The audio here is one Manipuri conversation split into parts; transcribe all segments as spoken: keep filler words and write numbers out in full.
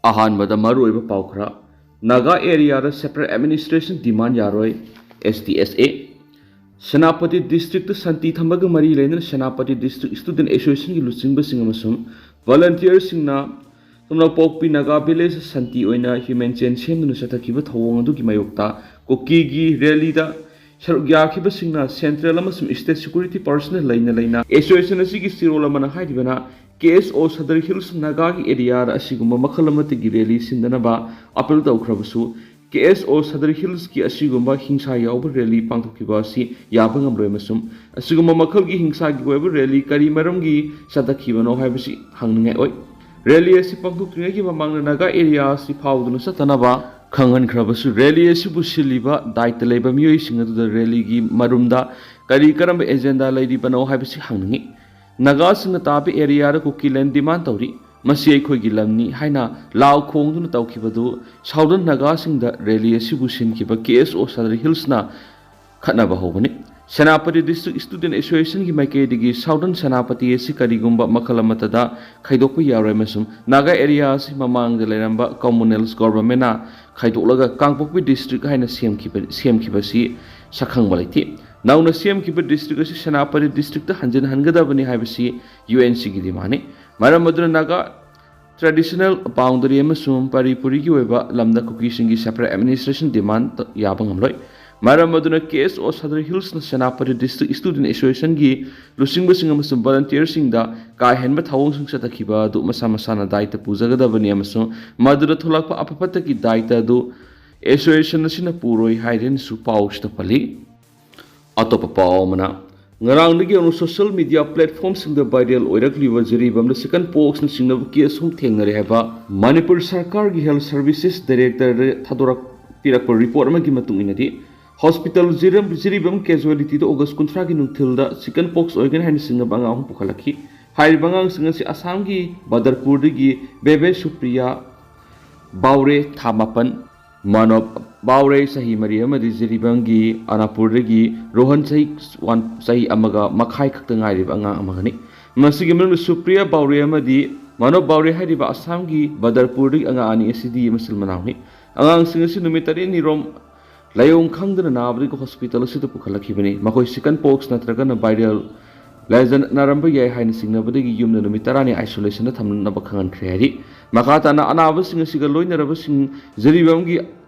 ꯑꯍꯥꯟꯕꯗ ꯃꯔꯨꯑꯣꯏꯕ ꯄꯥꯎ ꯈꯔ꯫ ꯅꯥꯒꯥ ꯑꯦꯔꯤꯌꯥꯗ ꯁꯦꯄꯔꯦꯠ ꯑꯦꯗꯃꯤꯅꯤꯁꯇ꯭ꯔꯦꯁꯟ ꯗꯤꯃꯥꯟ ꯌꯥꯔꯣꯏ, ꯑꯦꯁ ꯗꯤ ꯑꯦꯁ ꯑꯦ꯫ ꯁꯦꯅꯥꯄꯇꯤ ꯗꯤꯁꯇ꯭ꯔꯤꯛꯇ ꯁꯥꯟꯇꯤ ꯊꯝꯕꯒ ꯃꯔꯤ ꯂꯩꯅꯅ ꯁꯦꯅꯥꯄꯇꯤ ꯗꯤꯁꯇ꯭ꯔꯤꯛ ꯁ꯭ꯇꯨꯗꯦꯟꯠ ꯑꯦꯁꯣꯁꯤꯌꯦꯁꯟꯒꯤ ꯂꯨꯆꯤꯡꯕꯁꯤꯡ ꯑꯃꯁꯨꯡ ꯚꯣꯂꯟꯇꯤꯌꯔꯁꯤꯡꯅ ꯇꯨꯝꯂꯛꯄꯣꯛꯄꯤ ꯅꯥꯒꯥ ꯚꯤꯂꯦꯖ ꯁꯥꯟꯇꯤ ꯑꯣꯏꯅ ꯍ꯭ꯌꯨꯃꯦꯟ ꯆꯦꯟ ꯁꯦꯝꯗꯨꯅ ꯆꯠꯊꯈꯤꯕ ꯊꯧꯑꯣꯡ ꯑꯗꯨꯒꯤ ꯃꯥꯌꯣꯛꯇ ꯀꯨꯀꯤꯒꯤ ꯔꯦꯂꯤꯗ ꯁꯔꯨꯛ ꯌꯥꯈꯤꯕꯁꯤꯡꯅ ꯁꯦꯟꯇ꯭ꯔꯦꯜ ꯑꯃꯁꯨꯡ ꯁ꯭ꯇꯦꯠ ꯁꯦꯀ꯭ꯌꯨꯔꯤꯇꯤ ꯄꯥꯔꯁꯅꯦꯜ ꯂꯩꯅ ꯂꯩꯅ ꯑꯦꯁꯣꯁꯤꯌꯦꯁꯟ ꯑꯁꯤꯒꯤ ꯆꯦꯔꯣꯜ ꯑꯃꯅ ꯍꯥꯏꯔꯤꯕꯅ ꯀꯦ ꯑꯦꯁ ꯑꯣ ꯁꯗꯔ ꯍꯤꯜꯁ ꯅꯥꯒꯥꯒꯤ ꯑꯦꯔꯤꯌꯥꯗ ꯑꯁꯤꯒꯨꯝꯕ ꯃꯈꯜ ꯑꯃꯠꯇꯒꯤ ꯔꯦꯂꯤ ꯁꯤꯟꯗꯅꯕ ꯑꯥꯄꯤꯜ ꯇꯧꯈ꯭ꯔꯕꯁꯨ, ꯀꯦ ꯑꯦꯁ ꯑꯣ ꯁꯗꯔ ꯍꯤꯜꯁꯀꯤ ꯑꯁꯤꯒꯨꯝꯕ ꯍꯤꯡꯁꯥ ꯌꯥꯎꯕ ꯔꯦꯂꯤ ꯄꯥꯡꯊꯣꯛꯈꯤꯕ ꯑꯁꯤ ꯌꯥꯕ ꯉꯝꯂꯣꯏ ꯑꯃꯁꯨꯡ ꯑꯁꯤꯒꯨꯝꯕ ꯃꯈꯜꯒꯤ ꯍꯤꯡꯁꯥꯒꯤ ꯑꯣꯏꯕ ꯔꯦꯂꯤ ꯀꯔꯤ ꯃꯔꯝꯒꯤ ꯆꯠꯊꯈꯤꯕꯅꯣ ꯍꯥꯏꯕꯁꯤ ꯍꯪꯅꯤꯡꯉꯥꯏ ꯑꯣꯏ꯫ ꯔꯦꯂꯤ ꯑꯁꯤ ꯄꯥꯡꯊꯣꯛꯇ꯭ꯔꯤꯉꯩꯒꯤ ꯃꯃꯥꯡꯗ ꯅꯥꯒꯥ ꯑꯦꯔꯤꯌꯥ ꯑꯁꯤ ꯐꯥꯎꯗꯨꯅ ꯆꯠꯇꯅꯕ ꯈꯪꯍꯟꯈ꯭ꯔꯕꯁꯨ, ꯔꯦꯂꯤ ꯑꯁꯤꯕꯨ ꯁꯤꯜꯂꯤꯕ ꯗꯥꯏꯇ ꯂꯩꯕ ꯃꯤꯑꯣꯏꯁꯤꯡ ꯑꯗꯨꯗ ꯔꯦꯂꯤꯒꯤ ꯃꯔꯨꯝꯗ ꯀꯔꯤ ꯀꯔꯝꯕ ꯑꯦꯖꯦꯟꯗꯥ ꯂꯩꯔꯤꯕꯅꯣ ꯍꯥꯏꯕꯁꯤ ꯍꯪꯅꯤꯡꯏ꯫ ꯅꯥꯒꯥꯁꯤꯡꯅ ꯇꯥꯕ ꯑꯦꯔꯤꯌꯥꯗ ꯀꯨꯀꯤꯂꯦꯟ ꯗꯤꯃꯥꯟ ꯇꯧꯔꯤ, ꯃꯁꯤ ꯑꯩꯈꯣꯏꯒꯤ ꯂꯝꯅꯤ ꯍꯥꯏꯅ ꯂꯥꯎ ꯈꯣꯡꯗꯨꯅ ꯇꯧꯈꯤꯕꯗꯨ ꯁꯥꯎꯗꯔꯟ ꯅꯥꯒꯥꯁꯤꯡꯗ ꯔꯦꯂꯤ ꯑꯁꯤꯕꯨ ꯁꯤꯟꯈꯤꯕ ꯀꯦ ꯑꯦꯁ ꯑꯣ ꯁꯗꯔ ꯍꯤꯜꯁꯅ ꯈꯠꯅꯕ ꯍꯧꯕꯅꯤ꯫ ꯁꯦꯅꯥꯄꯇꯤ ꯗꯤꯁꯇ꯭ꯔꯤꯛ ꯁ꯭ꯇꯨꯗꯦꯟꯠ ꯑꯦꯁꯣꯁꯤꯌꯦꯁꯟꯒꯤ ꯃꯥꯏꯀꯩꯗꯒꯤ ꯁꯥꯎꯗꯔꯟ ꯁꯦꯅꯥꯄꯇꯤ ꯑꯁꯤ ꯀꯔꯤꯒꯨꯝꯕ ꯃꯈꯜ ꯑꯃꯠꯇꯗ ꯈꯥꯏꯗꯣꯛꯄ ꯌꯥꯔꯣꯏ ꯑꯃꯁꯨꯡ ꯅꯥꯒꯥ ꯑꯦꯔꯤꯌꯥ ꯑꯁꯤ ꯃꯃꯥꯡꯗ ꯂꯩꯔꯝꯕ ꯀꯝꯃꯨꯅꯦꯜꯁ ꯒꯣꯚꯔꯟꯃꯦꯟꯠꯅ ꯈꯥꯏꯗꯣꯛꯂꯒ ꯀꯥꯡꯄꯣꯛꯄꯤ ꯗꯤꯁꯇ꯭ꯔꯤꯛ ꯍꯥꯏꯅ ꯁꯦꯝꯈꯤꯕ, ꯁꯦꯝꯈꯤꯕꯁꯤ ꯁꯛꯈꯪꯕ ꯂꯩꯇꯦ꯫ ꯅꯧꯅ ꯁꯦꯝꯈꯤꯕ ꯗꯤꯁꯇ꯭ꯔꯤꯛ ꯑꯁꯤ ꯁꯦꯅꯥꯄꯇꯤ ꯗꯤꯁꯇ꯭ꯔꯤꯛꯇ ꯍꯟꯖꯤꯟꯍꯟꯒꯗꯕꯅꯤ ꯍꯥꯏꯕꯁꯤ ꯌꯨ ꯑꯦꯟ ꯁꯤꯒꯤ ꯗꯤꯃꯥꯟꯅꯤ꯫ ꯃꯔꯝ ꯑꯗꯨꯅ ꯅꯥꯒꯥ ꯇ꯭ꯔꯦꯗꯤꯁꯅꯦꯜ ꯕꯥꯎꯟꯗꯔꯤ ꯑꯃꯁꯨꯡ ꯄꯔꯤꯄꯨꯔꯤꯒꯤ ꯑꯣꯏꯕ ꯂꯝꯗ ꯀꯨꯀꯤꯁꯤꯡꯒꯤ ꯁꯦꯄꯔꯦꯠ ꯑꯦꯗꯃꯤꯅꯤꯁꯇ꯭ꯔꯦꯁꯟ ꯗꯤꯃꯥꯟ ꯌꯥꯕ ꯉꯝꯂꯣꯏ꯫ ꯃꯔꯝ ꯑꯗꯨꯅ ꯀꯦ S O Sadar ꯍꯤꯜꯁꯅ Senapati district student ꯑꯦꯁꯣꯁꯤꯌꯦꯁꯟꯒꯤ ꯂꯨꯆꯤꯡꯕꯁꯤꯡ ꯑꯃꯁꯨꯡ ꯚꯣꯂꯟꯇꯤꯌꯔꯁꯤꯡꯗ ꯀꯥ ꯍꯦꯟꯕ ꯊꯧꯑꯣꯡꯁꯤꯡ ꯆꯠꯊꯈꯤꯕ ꯑꯗꯨ ꯃꯁꯥ ꯃꯁꯥꯅ ꯗꯥꯏꯇ ꯄꯨꯖꯒꯗꯕꯅꯤ ꯑꯃꯁꯨꯡ ꯃꯗꯨꯗ ꯊꯣꯛꯂꯛꯄ ꯑꯐ ꯐꯠꯇꯒꯤ ꯗꯥꯏꯇ ꯑꯗꯨ ꯑꯦꯁꯣꯁꯤꯌꯦꯁꯟ ꯑꯁꯤꯅ ꯄꯨꯔꯣꯏ ꯍꯥꯏꯗꯨꯅꯁꯨ ꯄꯥꯎꯁꯤꯗ ꯄꯜꯂꯤ꯫ ꯑꯇꯣꯞꯄ ꯄꯥꯎ ꯑꯃꯅ, ꯉꯔꯥꯡꯗꯒꯤ ꯍꯧꯅ ꯁꯣꯁꯤꯌꯦꯜ ꯃꯤꯗꯤꯌꯥ ꯄ꯭ꯂꯦꯠꯐꯣꯔꯝꯁꯤꯡꯗ ꯚꯥꯏꯔꯦꯜ ꯑꯣꯏꯔꯛꯂꯤꯕ ꯖꯤꯔꯤꯕꯥꯝꯗ ꯆꯤꯀꯟ ꯄꯣꯛꯁꯅ ꯆꯤꯡꯅꯕ ꯀꯦꯁ ꯑꯍꯨꯝ ꯊꯦꯡꯅꯔꯦ ꯍꯥꯏꯕ ꯃꯅꯤꯄꯨꯔ ꯁꯔꯀꯥꯔꯒꯤ ꯍꯦꯜꯊ ꯁꯔꯚꯤꯁꯦꯁ ꯗꯥꯏꯔꯦꯛꯇꯔꯗ ꯊꯥꯗꯣꯔꯛ-, ꯄꯤꯔꯛꯄ ꯔꯤꯄꯣꯔꯠ ꯑꯃꯒꯤ ꯃꯇꯨꯡ ꯏꯟꯅꯗꯤ, ꯍꯣꯁꯄꯤꯇꯥꯜ ꯖꯤꯔꯝ-, ꯖꯤꯔꯤꯕꯥꯝ ꯀꯦꯖꯨꯋꯦꯂꯤꯇꯤꯗ ꯑꯣꯒꯁ ꯀꯨꯟꯊ꯭ꯔꯥꯒꯤ ꯅꯨꯡꯊꯤꯜꯗ ꯆꯤꯀꯟ ꯄꯣꯛꯁ ꯑꯣꯏꯒꯅꯤ ꯍꯥꯏꯅ ꯆꯤꯡꯅꯕ ꯑꯉꯥꯡ ꯑꯍꯨꯝ ꯄꯨꯈꯠꯂꯛꯈꯤ꯫ ꯍꯥꯏꯔꯤꯕ ꯑꯉꯥꯡꯁꯤꯡ ꯑꯁꯤ ꯑꯁꯥꯝꯒꯤ ꯕꯗꯔꯄꯨꯔꯗꯒꯤ ꯕꯦꯕꯦ ꯁꯨꯄ꯭ꯔꯤꯌꯥ ꯕꯥꯎꯔꯦ, ꯊꯥ ꯃꯥꯄꯟ, ꯃꯥꯅꯣꯕ ꯕꯥꯎꯔꯦ, ꯆꯍꯤ ꯃꯔꯤ, ꯑꯃꯗꯤ ꯖꯤꯔꯤꯕꯥꯝꯒꯤ ꯑꯅꯥꯄꯨꯔꯗꯒꯤ ꯔꯣꯍꯟ, ꯆꯍꯤ ꯋꯥꯟ, ꯆꯍꯤ ꯑꯃꯒ ꯃꯈꯥꯏ ꯈꯛꯇ ꯉꯥꯏꯔꯤꯕ ꯑꯉꯥꯡ ꯑꯃꯒꯅꯤ꯫ ꯃꯁꯤꯒꯤ ꯃꯅꯨꯡꯗ ꯁꯨꯄ꯭ꯔꯤꯌꯥ ꯕꯥꯎꯔꯦ ꯑꯃꯗꯤ ꯃꯅꯣꯕ ꯕꯥꯎꯔꯤ ꯍꯥꯏꯔꯤꯕ ꯑꯁꯥꯝꯒꯤ ꯕꯗꯔꯄꯨꯔꯗꯒꯤ ꯑꯉꯥꯡ ꯑꯅꯤ ꯑꯁꯤꯗꯤ ꯃꯆꯤꯜ ꯃꯅꯥꯎꯅꯤ꯫ ꯑꯉꯥꯡꯁꯤꯡ ꯑꯁꯤ ꯅꯨꯃꯤꯠ ꯇꯔꯦꯠꯅꯤꯔꯣꯝ ꯂꯥꯏꯑꯣꯡ ꯈꯪꯗꯅ ꯅꯥꯕꯗꯒꯤ ꯍꯣꯁꯄꯤꯇꯥꯜ ꯑꯁꯤꯗ ꯄꯨꯈꯠꯂꯛꯈꯤꯕꯅꯤ꯫ ꯃꯈꯣꯏ ꯆꯤꯀꯟ ꯄꯣꯛꯁ ꯅꯠꯇ꯭ꯔꯒꯅ ꯚꯥꯏꯔꯦꯜ ꯂꯥꯏꯖꯟ ꯅꯥꯔꯝꯕ ꯌꯥꯏ ꯍꯥꯏꯅ ꯆꯤꯡꯅꯕꯗꯒꯤ ꯌꯨꯝꯗ ꯅꯨꯃꯤꯠ ꯇꯔꯥꯅꯤ ꯑꯥꯏꯁꯣꯂꯦꯁꯟꯗ ꯊꯝꯅꯕ ꯈꯪꯍꯟꯈ꯭ꯔꯦ ꯍꯥꯏꯔꯤ꯫ ꯃꯈꯥ ꯇꯥꯅ ꯑꯅꯥꯕꯁꯤꯡ ꯑꯁꯤꯒ ꯂꯣꯏꯅꯔꯕꯁꯤꯡ ꯖꯤꯔꯤꯕꯥꯝꯒꯤ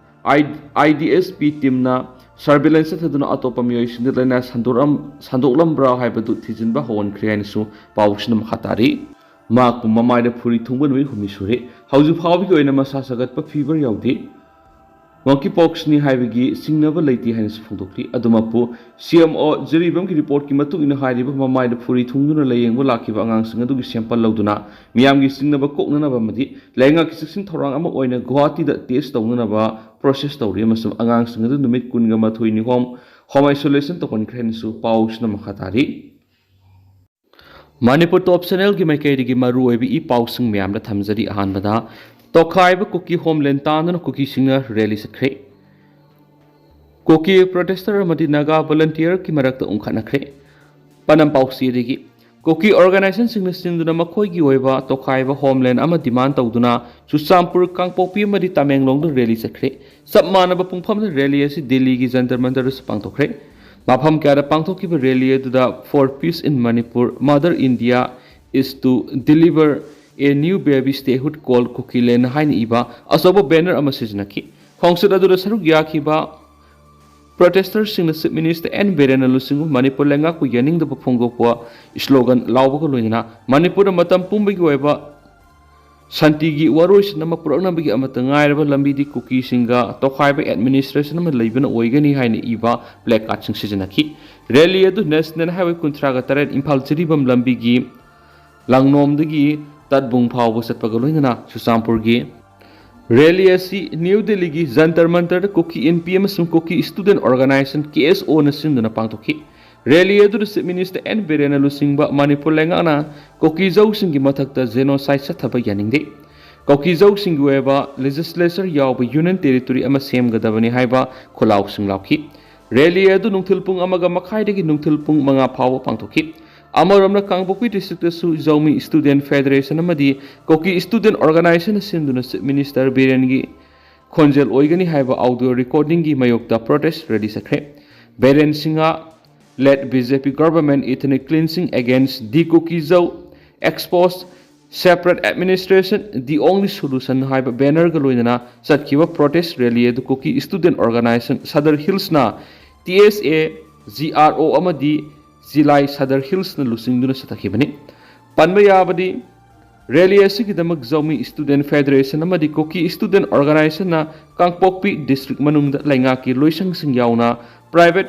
I D S P ꯇꯤꯝꯅ surveillance ꯆꯠꯊꯗꯨꯅ ꯑꯇꯣꯞꯄ ꯃꯤꯑꯣꯏꯁꯤꯡꯗ ꯂꯥꯏꯅꯥ ꯁꯟꯗꯣꯔꯛꯂꯝ-, ꯁꯟꯗꯣꯛꯂꯝꯕ꯭ꯔꯥ ꯍꯥꯏꯕꯗꯨ ꯊꯤꯖꯤꯟꯕ ꯍꯧꯍꯟꯈ꯭ꯔꯦ ꯍꯥꯏꯅꯁꯨ ꯄꯥꯎꯁꯤꯅ ꯃꯈꯥ ꯇꯥꯔꯤ꯫ ꯃꯍꯥꯛꯄꯨ ꯃꯃꯥꯏꯗ ꯐꯨꯔꯤ ꯊꯨꯡꯕ ꯅꯨꯃꯤꯠ ꯍꯨꯝꯅꯤ ꯁꯨꯔꯦ꯫ ꯍꯧꯖꯤꯛ ꯐꯥꯎꯕꯒꯤ ꯑꯣꯏꯅ ꯃꯁꯥ ꯁꯥꯒꯠꯄ ꯐꯤꯚꯔ ꯌꯥꯎꯗꯦ꯫ ꯃꯣꯡꯀꯤ ꯄꯣꯛꯁꯅꯤ ꯍꯥꯏꯕꯒꯤ ꯆꯤꯡꯅꯕ ꯂꯩꯇꯦ ꯍꯥꯏꯅꯁꯨ ꯐꯣꯡꯗꯣꯛꯂꯤ꯫ ꯑꯗꯨꯃꯛꯄꯨ ꯁꯤ ꯑꯦꯝ ꯑꯣ ꯖꯤꯔꯤꯕꯥꯝꯒꯤ ꯔꯤꯄꯣꯔꯠꯀꯤ ꯃꯇꯨꯡ ꯏꯟꯅ ꯍꯥꯏꯔꯤꯕ ꯃꯃꯥꯏꯗ ꯐꯨꯔꯤ ꯊꯨꯡꯗꯨꯅ ꯂꯥꯌꯦꯡꯕ ꯂꯥꯛꯈꯤꯕ ꯑꯉꯥꯡꯁꯤꯡ ꯑꯗꯨꯒꯤ ꯁꯦꯝꯄꯜ ꯂꯧꯗꯨꯅ ꯃꯤꯌꯥꯝꯒꯤ ꯆꯤꯡꯅꯕ ꯀꯣꯛꯅꯅꯕ ꯑꯃꯗꯤ ꯂꯩꯉꯥꯛꯀꯤ ꯆꯦꯛꯁꯤꯟ ꯊꯧꯔꯥꯡ ꯑꯃ ꯑꯣꯏꯅ ꯒꯨꯋꯥꯍꯥꯇꯤꯗ ꯇꯦꯁ ꯇꯧꯅꯅꯕ ꯄ꯭ꯔꯣꯁꯦꯁ ꯇꯧꯔꯤ ꯑꯃꯁꯨꯡ ꯑꯉꯥꯡꯁꯤꯡ ꯑꯗꯨ ꯅꯨꯃꯤꯠ ꯀꯨꯟꯒ ꯃꯥꯊꯣꯏꯅꯤ ꯍꯣꯝ, ꯍꯣꯝ ꯑꯥꯏꯁꯣꯂꯦꯁꯟ ꯇꯧꯍꯟꯈ꯭ꯔꯦ ꯍꯥꯏꯅꯁꯨ ꯄꯥꯎꯁꯤꯅ ꯃꯈꯥ ꯇꯥꯔꯤ꯫ ꯃꯅꯤꯄꯨꯔ ꯇꯣꯞ ꯆꯦꯅꯦꯜꯒꯤ ꯃꯥꯏꯀꯩꯗꯒꯤ ꯃꯔꯨꯑꯣꯏꯕ ꯏ ꯄꯥꯎꯁꯤꯡ ꯃꯌꯥꯝꯗ ꯊꯝꯖꯔꯤ꯫ ꯑꯍꯥꯟꯕꯗ, ꯇꯣꯈꯥꯏꯕ ꯀꯨꯀꯤ ꯍꯣꯝꯂꯦꯟ ꯇꯥꯟꯗꯨꯅ ꯀꯨꯀꯤꯁꯤꯡꯅ ꯔꯦꯂꯤ ꯆꯠꯈ꯭ꯔꯦ꯫ ꯀꯨꯀꯤ ꯄ꯭ꯔꯣꯇꯦꯁꯇꯔ ꯑꯃꯗꯤ ꯅꯥꯒꯥ ꯚꯣꯂꯟꯇꯤꯌꯔꯒꯤ ꯃꯔꯛꯇ ꯎꯪꯈꯠꯅꯈ꯭ꯔꯦ꯫ ꯄꯅꯝ ꯄꯥꯎꯆꯦꯗꯒꯤ, ꯀꯨꯀꯤ ꯑꯣꯔꯒꯅꯥꯏꯖꯦꯁꯟꯁꯤꯡꯅ ꯁꯤꯟꯗꯨꯅ ꯃꯈꯣꯏꯒꯤ ꯑꯣꯏꯕ ꯇꯣꯈꯥꯏꯕ ꯍꯣꯝꯂꯦꯟ ꯑꯃ ꯗꯤꯃꯥꯟ ꯇꯧꯗꯨꯅ ꯆꯨꯔꯆꯥꯟꯄꯨꯔ, ꯀꯥꯡꯄꯣꯛꯄꯤ ꯑꯃꯗꯤ ꯇꯃꯦꯡꯂꯣꯡꯗ ꯔꯦꯂꯤ ꯆꯠꯈ꯭ꯔꯦ꯫ ꯆꯞ ꯃꯥꯟꯅꯕ ꯄꯨꯡꯐꯝꯗ ꯔꯦꯂꯤ ꯑꯁꯤ ꯗꯤꯜꯂꯤꯒꯤ ꯖꯟꯇꯔ ꯃꯟꯇꯔꯗꯁꯨ ꯄꯥꯡꯊꯣꯛꯈ꯭ꯔꯦ꯫ ꯃꯐꯝ ꯀꯌꯥꯗ ꯄꯥꯡꯊꯣꯛꯈꯤꯕ ꯔꯦꯂꯤ ꯑꯗꯨꯗ "For peace in Manipur, Mother India is to deliver a new baby statehood called Kukiland" ꯍꯥꯏꯅ ꯏꯕ ꯑꯆꯧꯕ ꯕꯦꯅꯔ ꯑꯃ ꯁꯤꯖꯤꯟꯅꯈꯤ꯫ ꯈꯣꯡꯆꯠ ꯑꯗꯨꯗ ꯁꯔꯨꯛ ꯌꯥꯈꯤꯕ ꯄ꯭ꯔꯣꯇꯦꯁꯇꯔꯁꯤꯡꯅ ꯆꯤꯐ ꯃꯤꯅꯤꯁꯇꯔ ꯑꯦꯟ ꯕꯤꯔꯦꯟꯅ ꯂꯨꯆꯤꯡꯕ ꯃꯅꯤꯄꯨꯔ ꯂꯩꯉꯥꯛꯄꯨ ꯌꯥꯅꯤꯡꯗꯕ ꯐꯣꯡꯗꯣꯛꯄ ꯁ꯭ꯂꯣꯒꯟ ꯂꯥꯎꯕꯒ ꯂꯣꯏꯅꯅ ꯃꯅꯤꯄꯨꯔꯗ ꯃꯇꯝ ꯄꯨꯝꯕꯒꯤ ꯑꯣꯏꯕ ꯁꯥꯟꯇꯤꯒꯤ ꯋꯥꯔꯣꯏꯁꯤꯟ ꯑꯃ ꯄꯨꯔꯛꯅꯕꯒꯤ ꯑꯃꯠꯇ ꯉꯥꯏꯔꯕ ꯂꯝꯕꯤꯗꯤ ꯀꯨꯀꯤꯁꯤꯡꯒ ꯇꯣꯈꯥꯏꯕ ꯑꯦꯗꯃꯤꯅꯤꯁꯇ꯭ꯔꯦꯁꯟ ꯑꯃ ꯂꯩꯕꯅ ꯑꯣꯏꯒꯅꯤ ꯍꯥꯏꯅ ꯏꯕ ꯄ꯭ꯂꯦ ꯀꯥꯔꯗꯁꯤꯡ ꯁꯤꯖꯤꯟꯅꯈꯤ꯫ ꯔꯦꯂꯤ ꯑꯗꯨ ꯅꯦꯁꯅꯦꯜ ꯍꯥꯏꯋꯦ ꯀꯨꯟꯊ꯭ꯔꯥꯒ ꯇꯔꯦꯠ ꯏꯝꯐꯥꯜ ꯖꯤꯔꯤꯕꯥꯝ ꯂꯝꯕꯤꯒꯤ ꯂꯥꯡꯅꯣꯝꯗꯒꯤ ꯇꯠꯕꯨꯡ ꯐꯥꯎꯕ ꯆꯠꯄꯒ ꯂꯣꯏꯅꯅ ꯆꯨꯔꯆꯥꯟꯄꯨꯔꯒꯤ ꯔꯦꯂꯤ ꯑꯁꯤ ꯅ꯭ꯌꯨ ꯗꯤꯜꯂꯤꯒꯤ ꯖꯟꯇꯔ ꯃꯟꯇꯔꯗ ꯀꯨꯀꯤ ꯏꯟꯄꯤ ꯑꯃꯁꯨꯡ ꯀꯨꯀꯤ ꯁ꯭ꯇꯨꯗꯦꯟꯠ ꯑꯣꯔꯒꯅꯥꯏꯖꯦꯁꯟ, ꯀꯦ ꯑꯦꯁ ꯑꯣꯅ ꯁꯤꯟꯗꯨꯅ ꯄꯥꯡꯊꯣꯛꯈꯤ꯫ ꯔꯦꯂꯤ ꯑꯗꯨꯗ ꯆꯤꯐ ꯃꯤꯅꯤꯁꯇꯔ ꯑꯦꯟ ꯕꯤꯔꯦꯟꯅ ꯂꯨꯆꯤꯡꯕ ꯃꯅꯤꯄꯨꯔ ꯂꯩꯉꯥꯛꯅ ꯀꯨꯀꯤ ꯖꯧꯁꯤꯡꯒꯤ ꯃꯊꯛꯇ ꯖꯦꯅꯣꯁꯥꯏꯗ ꯆꯠꯊꯕ ꯌꯥꯅꯤꯡꯗꯦ, ꯀꯨꯀꯤ ꯖꯧꯁꯤꯡꯒꯤ ꯑꯣꯏꯕ ꯂꯦꯖꯤꯁꯂꯦꯆꯔ ꯌꯥꯎꯕ ꯌꯨꯅꯤꯌꯟ ꯇꯦꯔꯤꯇꯣꯔꯤ ꯑꯃ ꯁꯦꯝꯒꯗꯕꯅꯤ ꯍꯥꯏꯕ ꯈꯨꯜꯂꯥꯎꯁꯤꯡ ꯂꯥꯎꯈꯤ꯫ ꯔꯦꯂꯤ ꯑꯗꯨ ꯅꯨꯡꯊꯤꯜ ꯄꯨꯡ ꯑꯃꯒ ꯃꯈꯥꯏꯗꯒꯤ ꯅꯨꯡꯊꯤꯜ ꯄꯨꯡ ꯃꯉꯥ ꯐꯥꯎꯕ ꯄꯥꯡꯊꯣꯛꯈꯤ꯫ ꯑꯃꯔꯣꯝꯅ ꯀꯥꯡꯄꯣꯛꯄꯤ ꯗꯤꯁꯇ꯭ꯔꯤꯛꯇꯁꯨ ꯖꯧꯃꯤ ꯁ꯭ꯇꯨꯗꯦꯟꯠ ꯐꯦꯗꯔꯦꯁꯟ ꯑꯃꯗꯤ ꯀꯨꯀꯤ ꯁ꯭ꯇꯨꯗꯦꯟꯠ ꯑꯣꯔꯒꯅꯥꯏꯖꯦꯁꯟꯅ ꯁꯤꯟꯗꯨꯅ ꯆꯤꯐ ꯃꯤꯅꯤꯁꯇꯔ ꯕꯤꯔꯦꯟꯒꯤ ꯈꯣꯟꯖꯦꯜ ꯑꯣꯏꯒꯅꯤ ꯍꯥꯏꯕ ꯑꯣꯗꯤꯑꯣ ꯔꯦꯀꯣꯔꯗꯤꯡꯒꯤ ꯃꯥꯌꯣꯛꯇ ꯄ꯭ꯔꯣꯇꯦꯁ ꯔꯦꯂꯤ ꯆꯠꯈ꯭ꯔꯦ꯫ Biren Singh led B J P government ethnic cleansing against the Kuki Zo, expose separate administration, the only solution ꯍꯥꯏꯕ ꯕꯦꯅꯔꯒ ꯂꯣꯏꯅꯅ ꯆꯠꯈꯤꯕ ꯄ꯭ꯔꯣꯇꯦꯁ ꯔꯦꯂꯤ ꯑꯗꯨ ꯀꯨꯀꯤ ꯁ꯭ꯇꯨꯗꯦꯟꯠ ꯑꯣꯔꯒꯅꯥꯏꯖꯦꯁꯟ ꯁꯗꯔ ꯍꯤꯜꯁꯅ, T S A, G R O ꯑꯃꯗꯤ ꯖꯤꯂꯥꯏ ꯁꯗꯔ ꯍꯤꯜꯁꯅ ꯂꯨꯆꯤꯡꯗꯨꯅ ꯆꯠꯊꯈꯤꯕꯅꯤ꯫ ꯄꯟꯕ ꯌꯥꯕꯗꯤ, ꯔꯦꯂꯤ ꯑꯁꯤꯒꯤꯗꯃꯛ ꯖꯧꯃꯤ ꯁ꯭ꯇꯨꯗꯦꯟꯠ ꯐꯦꯗꯔꯦꯁꯟ ꯑꯃꯗꯤ ꯀꯨꯀꯤ ꯁ꯭ꯇꯨꯗꯦꯟꯠ ꯑꯣꯔꯒꯅꯥꯏꯖꯦꯁꯟꯅ ꯀꯥꯡꯄꯣꯛꯄꯤ ꯗꯤꯁꯇ꯭ꯔꯤꯛ ꯃꯅꯨꯡꯗ ꯂꯩꯉꯥꯛꯀꯤ ꯂꯣꯏꯁꯪꯁꯤꯡ ꯌꯥꯎꯅ ꯄ꯭ꯔꯥꯏꯚꯦꯠ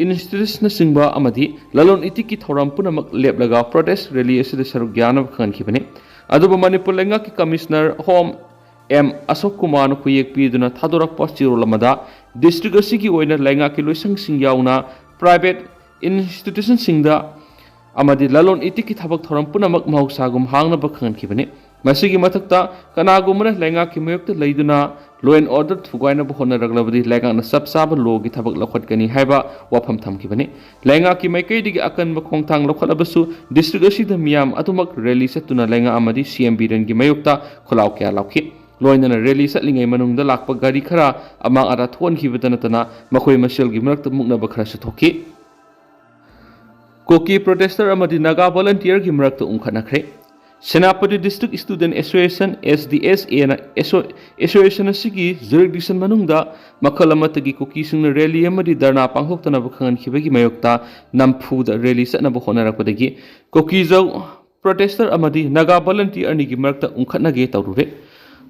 ꯏꯟꯁꯇꯤꯇ꯭ꯌꯨꯁꯟꯅꯆꯤꯡꯕ ꯑꯃꯗꯤ ꯂꯂꯣꯟ ꯏꯇꯤꯛꯀꯤ ꯊꯧꯔꯝ ꯄꯨꯝꯅꯃꯛ ꯂꯦꯞꯂꯒ ꯄ꯭ꯔꯣꯇꯦꯁ ꯔꯦꯂꯤ ꯑꯁꯤꯗ ꯁꯔꯨꯛ ꯌꯥꯅꯕ ꯈꯪꯍꯟꯈꯤꯕꯅꯤ꯫ ꯑꯗꯨꯕꯨ ꯃꯅꯤꯄꯨꯔ ꯂꯩꯉꯥꯛꯀꯤ ꯀꯃꯤꯁꯅꯔ ꯍꯣꯝ ꯑꯦꯝ ꯑꯁꯣꯛ ꯀꯨꯃꯥꯔꯅ ꯈꯨꯌꯦꯛ ꯄꯤꯗꯨꯅ ꯊꯥꯗꯣꯔꯛꯄ ꯆꯦꯔꯣꯜ ꯑꯃꯗ, ꯗꯤꯁꯇ꯭ꯔꯤꯛ ꯑꯁꯤꯒꯤ ꯑꯣꯏꯅ ꯂꯩꯉꯥꯛꯀꯤ ꯂꯣꯏꯁꯪꯁꯤꯡ ꯌꯥꯎꯅ ꯄ꯭ꯔꯥꯏꯚꯦꯠ ꯏꯟꯁꯇꯤꯇ꯭ꯌꯨꯁꯟꯁꯤꯡꯗ ꯑꯃꯗꯤ ꯂꯂꯣꯟ ꯏꯇꯤꯛꯀꯤ ꯊꯕꯛ ꯊꯧꯔꯝ ꯄꯨꯝꯅꯃꯛ ꯃꯍꯧꯁꯥꯒꯨꯝ ꯍꯥꯡꯅꯕ ꯈꯪꯍꯟꯈꯤꯕꯅꯤ꯫ ꯃꯁꯤꯒꯤ ꯃꯊꯛꯇ, ꯀꯅꯥꯒꯨꯝꯕꯅ ꯂꯩꯉꯥꯛꯀꯤ ꯃꯥꯌꯣꯛꯇ ꯂꯩꯗꯨꯅ law and order ꯊꯨꯒꯥꯏꯅꯕ ꯍꯣꯠꯅꯔꯛꯂꯕꯗꯤ ꯂꯩꯉꯥꯛꯅ ꯆꯞ ꯆꯥꯕ ꯂꯣꯒꯤ ꯊꯕꯛ ꯂꯧꯈꯠꯀꯅꯤ ꯍꯥꯏꯕ ꯋꯥꯐꯝ ꯊꯝꯈꯤꯕꯅꯤ꯫ ꯂꯩꯉꯥꯛꯀꯤ ꯃꯥꯏꯀꯩꯗꯒꯤ ꯑꯀꯟꯕ ꯈꯣꯡꯊꯥꯡ ꯂꯧꯈꯠꯂꯕꯁꯨ, ꯗꯤꯁꯇ꯭ꯔꯤꯛ ꯑꯁꯤꯗ ꯃꯤꯌꯥꯝ ꯑꯗꯨꯃꯛ ꯔꯦꯂꯤ ꯆꯠꯇꯨꯅ ꯂꯩꯉꯥꯛ ꯑꯃꯗꯤ ꯁꯤ ꯑꯦꯝ ꯕꯤꯔꯦꯟꯒꯤ ꯃꯥꯌꯣꯛꯇ ꯈꯣꯜꯂꯥꯎ ꯀꯌꯥ ꯂꯥꯎꯈꯤ꯫ ꯂꯣꯏꯅꯅ ꯔꯦꯂꯤ ꯆꯠꯂꯤꯉꯩ ꯃꯅꯨꯡꯗ ꯂꯥꯛꯄ ꯒꯥꯔꯤ ꯈꯔ ꯑꯃꯥꯡ ꯑꯇꯥ ꯊꯣꯛꯍꯟꯈꯤꯕꯗ ꯅꯠꯇꯅ ꯃꯈꯣꯏ ꯃꯁꯦꯜꯒꯤ ꯃꯔꯛꯇ ꯃꯨꯛꯅꯕ ꯈꯔꯁꯨ ꯊꯣꯛꯈꯤ꯫ ꯀꯨꯀꯤ ꯄ꯭ꯔꯣꯇꯦꯁꯇꯔ ꯑꯃꯗꯤ ꯅꯥꯒꯥ ꯚꯣꯂꯟꯇꯤꯌꯔꯒꯤ ꯃꯔꯛꯇ ꯎꯪꯈꯠꯅꯈ꯭ꯔꯦ꯫ Senapati district student association, S D S Aꯅ ꯑꯦꯁꯣ-, ꯑꯦꯁꯣꯁꯤꯌꯦꯁꯟ ꯑꯁꯤꯒꯤ ꯖꯨꯔꯤꯁꯗꯤꯛꯁꯟ ꯃꯅꯨꯡꯗ ꯃꯈꯜ ꯑꯃꯠꯇꯒꯤ ꯀꯨꯀꯤꯁꯤꯡꯅ ꯔꯦꯂꯤ ꯑꯃꯗꯤ ꯙꯔꯅꯥ ꯄꯥꯡꯊꯣꯛꯇꯅꯕ ꯈꯪꯍꯟꯈꯤꯕꯒꯤ ꯃꯥꯌꯣꯛꯇ ꯅꯝꯐꯨꯗ ꯔꯦꯂꯤ ꯆꯠꯅꯕ ꯍꯣꯠꯅꯔꯛꯄꯗꯒꯤ ꯀꯨꯀꯤꯖꯧ ꯄ꯭ꯔꯣꯇꯦꯁꯇꯔ ꯑꯃꯗꯤ ꯅꯥꯒꯥ ꯚꯣꯂꯟꯇꯤꯌꯔ ꯑꯅꯤꯒꯤ ꯃꯔꯛꯇ ꯎꯪꯈꯠꯅꯒꯦ ꯇꯧꯔꯨꯔꯦ꯫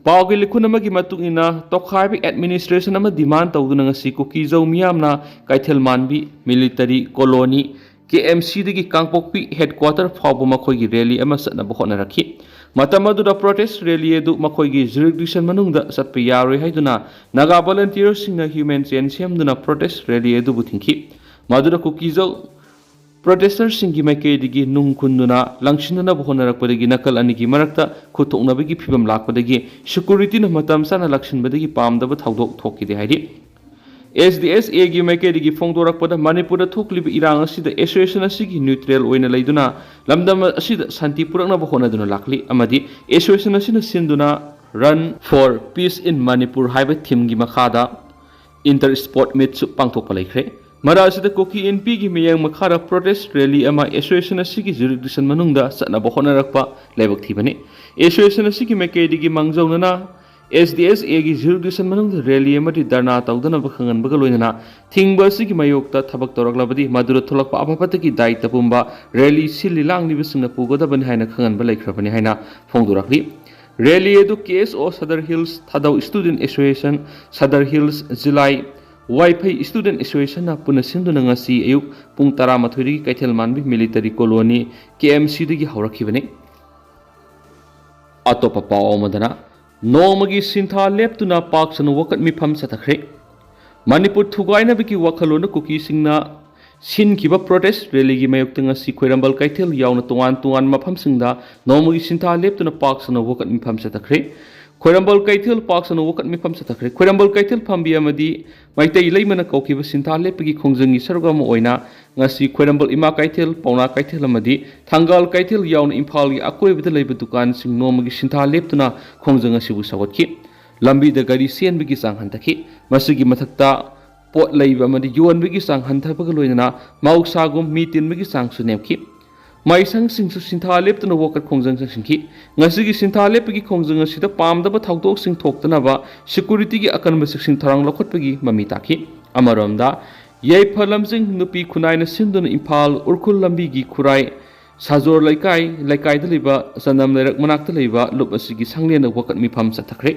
ꯄꯥꯎꯒꯤ ꯂꯤꯈꯨꯟ ꯑꯃꯒꯤ ꯃꯇꯨꯡ ꯏꯟꯅ, ꯇꯣꯈꯥꯏꯕ ꯑꯦꯗꯃꯤꯅꯤꯁꯇ꯭ꯔꯦꯁꯟ ꯑꯃ ꯗꯤꯃꯥꯟ ꯇꯧꯗꯨꯅ ꯉꯁꯤ ꯀꯨꯀꯤꯖꯧ ꯃꯤꯌꯥꯝꯅ ꯀꯩꯊꯦꯜ ꯃꯥꯟꯕꯤ, ꯃꯤꯂꯤꯇꯔꯤ ꯀꯣꯂꯣꯅꯤ, K M Cꯗꯒꯤ ꯀꯥꯡꯄꯣꯛꯄꯤ ꯍꯦꯗꯀ꯭ꯋꯥꯇꯔ ꯐꯥꯎꯕ ꯃꯈꯣꯏꯒꯤ ꯔꯦꯂꯤ ꯑꯃ ꯆꯠꯅꯕ ꯍꯣꯠꯅꯔꯛꯈꯤ꯫ ꯃꯇꯝ ꯑꯗꯨꯗ ꯄ꯭ꯔꯣꯇꯦꯁ ꯔꯦꯂꯤ ꯑꯗꯨ ꯃꯈꯣꯏꯒꯤ ꯖꯨꯔꯤꯁꯗꯤꯛꯁꯟ ꯃꯅꯨꯡꯗ ꯆꯠꯄ ꯌꯥꯔꯣꯏ ꯍꯥꯏꯗꯨꯅ ꯅꯥꯒꯥ ꯚꯣꯂꯟꯇꯤꯌꯔꯁꯤꯡꯅ ꯍ꯭ꯌꯨꯃꯦꯟ ꯆꯦꯟ ꯁꯦꯝꯗꯨꯅ ꯄ꯭ꯔꯣꯇꯦꯁ ꯔꯦꯂꯤ ꯑꯗꯨꯕꯨ ꯊꯤꯡꯈꯤ꯫ ꯃꯗꯨꯗ ꯀꯨꯀꯤꯖꯧ ꯄ꯭ꯔꯣꯇꯦꯁꯇꯔꯁꯤꯡꯒꯤ ꯃꯥꯏꯀꯩꯗꯒꯤ ꯅꯨꯡ ꯈꯨꯟꯗꯨꯅ ꯂꯪꯁꯤꯟꯅꯅꯕ ꯍꯣꯠꯅꯔꯛꯄꯗꯒꯤ ꯅꯥꯀꯜ ꯑꯅꯤꯒꯤ ꯃꯔꯛꯇ ꯈꯨꯠꯊꯣꯛꯅꯕꯒꯤ ꯐꯤꯚꯝ ꯂꯥꯛꯄꯗꯒꯤ ꯁꯦꯀ꯭ꯌꯨꯔꯤꯇꯤꯅ ꯃꯇꯝ ꯆꯥꯅ ꯂꯥꯛꯁꯤꯟꯕꯗꯒꯤ ꯄꯥꯝꯗꯕ ꯊꯧꯗꯣꯛ ꯊꯣꯛꯈꯤꯗꯦ ꯍꯥꯏꯔꯤ꯫ ꯑꯦꯁ ꯗꯤ ꯑꯦꯁ ꯑꯦꯒꯤ ꯃꯥꯏꯀꯩꯗꯒꯤ ꯐꯣꯡꯗꯣꯔꯛꯄꯗ, ꯃꯅꯤꯄꯨꯔꯗ ꯊꯣꯛꯂꯤꯕ ꯏꯔꯥꯡ ꯑꯁꯤꯗ association ꯑꯁꯤꯒꯤ neutral ꯑꯣꯏꯅ ꯂꯩꯗꯨꯅ ꯂꯝꯗꯝ ꯑꯁꯤꯗ ꯁꯥꯟꯇꯤ ꯄꯨꯔꯛꯅꯕ ꯍꯣꯠꯅꯗꯨꯅ ꯂꯥꯛꯂꯤ ꯑꯃꯗꯤ association ꯑꯁꯤꯅ ꯁꯤꯟꯗꯨꯅ Run for Peace in Manipur ꯍꯥꯏꯕ themeꯒꯤ ꯃꯈꯥꯗ inter sport meetꯁꯨ ꯄꯥꯡꯊꯣꯛꯄ ꯂꯩꯈ꯭ꯔꯦ꯫ ꯃꯔꯛ ꯑꯁꯤꯗ ꯀꯨꯀꯤ ꯏꯟꯄꯤꯒꯤ ꯃꯤꯠꯌꯦꯡ ꯃꯈꯥꯗ protest rally ꯑꯃ association ꯑꯁꯤꯒꯤ jurisdiction ꯃꯅꯨꯡꯗ ꯆꯠꯅꯕ ꯍꯣꯠꯅꯔꯛꯄ ꯂꯥꯏꯕꯛ ꯊꯤꯕꯅꯤ꯫ Association ꯑꯁꯤꯒꯤ ꯃꯥꯏꯀꯩꯗꯒꯤ ꯃꯥꯡꯖꯧꯅꯅ ꯑꯦꯁ ꯗꯤ ꯑꯦꯁ ꯑꯦꯒꯤ jurisdiction ꯃꯅꯨꯡꯗ rally ꯑꯃꯗꯤ ꯙꯔꯅꯥ ꯇꯧꯗꯅꯕ ꯈꯪꯍꯟꯕꯒ ꯂꯣꯏꯅꯅ ꯊꯤꯡꯕ ꯑꯁꯤꯒꯤ ꯃꯥꯌꯣꯛꯇ ꯊꯕꯛ ꯇꯧꯔꯛꯂꯕꯗꯤ ꯃꯗꯨꯗ ꯊꯣꯛꯂꯛꯄ ꯑꯐ ꯐꯠꯇꯒꯤ ꯗꯥꯏꯇ ꯄꯨꯝꯕ rally ꯁꯤꯜꯂꯤ ꯂꯥꯡꯂꯤꯕꯁꯤꯡꯅ ꯄꯨꯒꯗꯕꯅꯤ ꯍꯥꯏꯅ ꯈꯪꯍꯟꯕ ꯂꯩꯈ꯭ꯔꯕꯅꯤ ꯍꯥꯏꯅ ꯐꯣꯡꯗꯣꯔꯛꯂꯤ꯫ Rally ꯑꯗꯨ K S O Sadar Hills, Thadou Student Association, Sadar Hills, ꯖꯤꯂꯥꯏ, ꯋꯥꯏꯐꯩ Student Associationꯅ ꯄꯨꯟꯅ ꯁꯤꯟꯗꯨꯅ ꯉꯁꯤ ꯑꯌꯨꯛ ꯄꯨꯡ ꯇꯔꯥꯃꯥꯊꯣꯏꯗꯒꯤ ꯀꯩꯊꯦꯜ ꯃꯥꯟꯕꯤ Military Colony, ꯀꯦ ꯑꯦꯝ ꯁꯤꯗꯒꯤ ꯍꯧꯔꯛꯈꯤꯕꯅꯤ꯫ ꯑꯇꯣꯞꯄ ꯄꯥꯎ ꯑꯃꯗꯅ, ꯅꯣꯡꯃꯒꯤ ꯁꯤꯟꯊꯥ ꯂꯦꯞꯇꯨꯅ ꯄꯥꯛ ꯁꯟꯅ ꯋꯥꯀꯠ ꯃꯤꯐꯝ ꯆꯠꯊꯈ꯭ꯔꯦ꯫ ꯃꯅꯤꯄꯨꯔ ꯊꯨꯒꯥꯏꯅꯕꯒꯤ ꯋꯥꯈꯜꯂꯣꯟꯗ ꯀꯨꯀꯤꯁꯤꯡꯅ ꯁꯤꯟꯈꯤꯕ protest rallyꯒꯤ ꯃꯥꯌꯣꯛꯇ ꯉꯁꯤ ꯈ꯭ꯋꯥꯏꯔꯝꯕꯟ ꯀꯩꯊꯦꯜ ꯌꯥꯎꯅ ꯇꯣꯉꯥꯟ ꯇꯣꯉꯥꯟꯕ ꯃꯐꯝꯁꯤꯡꯗ ꯅꯣꯡꯃꯒꯤ ꯁꯤꯟꯊꯥ ꯂꯦꯞꯇꯨꯅ ꯄꯥꯛ ꯁꯟꯅ ꯋꯥꯀꯠ ꯃꯤꯐꯝ ꯆꯠꯊꯈ꯭ꯔꯦ꯫ ꯈ꯭ꯋꯥꯏꯔꯝꯕꯟ ꯀꯩꯊꯦꯜ ꯄꯥꯛ ꯁꯟꯅ ꯋꯥꯀꯠ ꯃꯤꯐꯝ ꯆꯠꯊꯈ꯭ꯔꯦ꯫ ꯈ꯭ꯋꯥꯏꯔꯝꯕꯟ ꯀꯩꯊꯦꯜ ꯐꯝꯕꯤ ꯑꯃꯗꯤ ꯃꯩꯇꯩ ꯂꯩꯃꯅ ꯀꯧꯈꯤꯕ ꯁꯤꯟꯊꯥ ꯂꯦꯞꯄꯒꯤ ꯈꯣꯡꯖꯪꯒꯤ ꯁꯔꯨꯛ ꯑꯃ ꯑꯣꯏꯅ ꯉꯁꯤ ꯈ꯭ꯋꯥꯏꯔꯝꯕꯟ ꯏꯃꯥ ꯀꯩꯊꯦꯜ, ꯄꯥꯎꯅꯥ ꯀꯩꯊꯦꯜ ꯑꯃꯗꯤ ꯊꯪꯒꯥꯜ ꯀꯩꯊꯦꯜ ꯌꯥꯎꯅ ꯏꯝꯐꯥꯜꯒꯤ ꯑꯀꯣꯏꯕꯗ ꯂꯩꯕ ꯗꯨꯀꯥꯟꯁꯤꯡ ꯅꯣꯡꯃꯒꯤ ꯁꯤꯟꯊꯥ ꯂꯦꯞꯇꯨꯅ ꯈꯣꯡꯖꯪ ꯑꯁꯤꯕꯨ ꯁꯧꯒꯠꯈꯤ꯫ ꯂꯝꯕꯤꯗ ꯒꯥꯔꯤ ꯆꯦꯟꯕꯒꯤ ꯆꯥꯡ ꯍꯟꯊꯈꯤ꯫ ꯃꯁꯤꯒꯤ ꯃꯊꯛꯇ ꯄꯣꯠ ꯂꯩꯕ ꯑꯃꯗꯤ ꯌꯣꯟꯕꯒꯤ ꯆꯥꯡ ꯍꯟꯊꯕꯒ ꯂꯣꯏꯅꯅ ꯃꯍꯧꯁꯥꯒꯨꯝ ꯃꯤ ꯇꯤꯟꯕꯒꯤ ꯆꯥꯡꯁꯨ ꯅꯦꯝꯈꯤ꯫ ꯃꯍꯩꯁꯪꯁꯤꯡꯁꯨ ꯁꯤꯟꯊꯥ ꯂꯦꯞꯇꯨꯅ ꯋꯥꯀꯠ ꯈꯣꯡꯖꯪ ꯆꯪꯁꯤꯟꯈꯤ꯫ ꯉꯁꯤꯒꯤ ꯁꯤꯟꯊꯥ ꯂꯦꯞꯄꯒꯤ ꯈꯣꯡꯖꯪ ꯑꯁꯤꯗ ꯄꯥꯝꯗꯕ ꯊꯧꯗꯣꯛꯁꯤꯡ ꯊꯣꯛꯇꯅꯕ securityꯒꯤ ꯑꯀꯟꯕ ꯆꯦꯛꯁꯤꯟ ꯊꯧꯔꯥꯡ ꯂꯧꯈꯠꯄꯒꯤ ꯃꯃꯤ ꯇꯥꯈꯤ꯫ ꯑꯃꯔꯣꯝꯗ, ꯌꯥꯏꯐ ꯂꯝꯖꯤꯡ ꯅꯨꯄꯤ ꯈꯨꯟꯅꯥꯏꯅ ꯁꯤꯟꯗꯨꯅ ꯏꯝꯐꯥꯜ ꯎꯔꯈꯨꯜ ꯂꯝꯕꯤꯒꯤ ꯈꯨꯔꯥꯏ ꯁꯥꯖꯣꯔ ꯂꯩꯀꯥꯏ, ꯂꯩꯀꯥꯏꯗ ꯂꯩꯕ ꯆꯅꯝ ꯂꯩꯔꯛ ꯃꯅꯥꯛꯇ ꯂꯩꯕ ꯂꯨꯞ ꯑꯁꯤꯒꯤ ꯁꯪꯂꯦꯟꯗ ꯋꯥꯀꯠ ꯃꯤꯐꯝ ꯆꯠꯊꯈ꯭ꯔꯦ꯫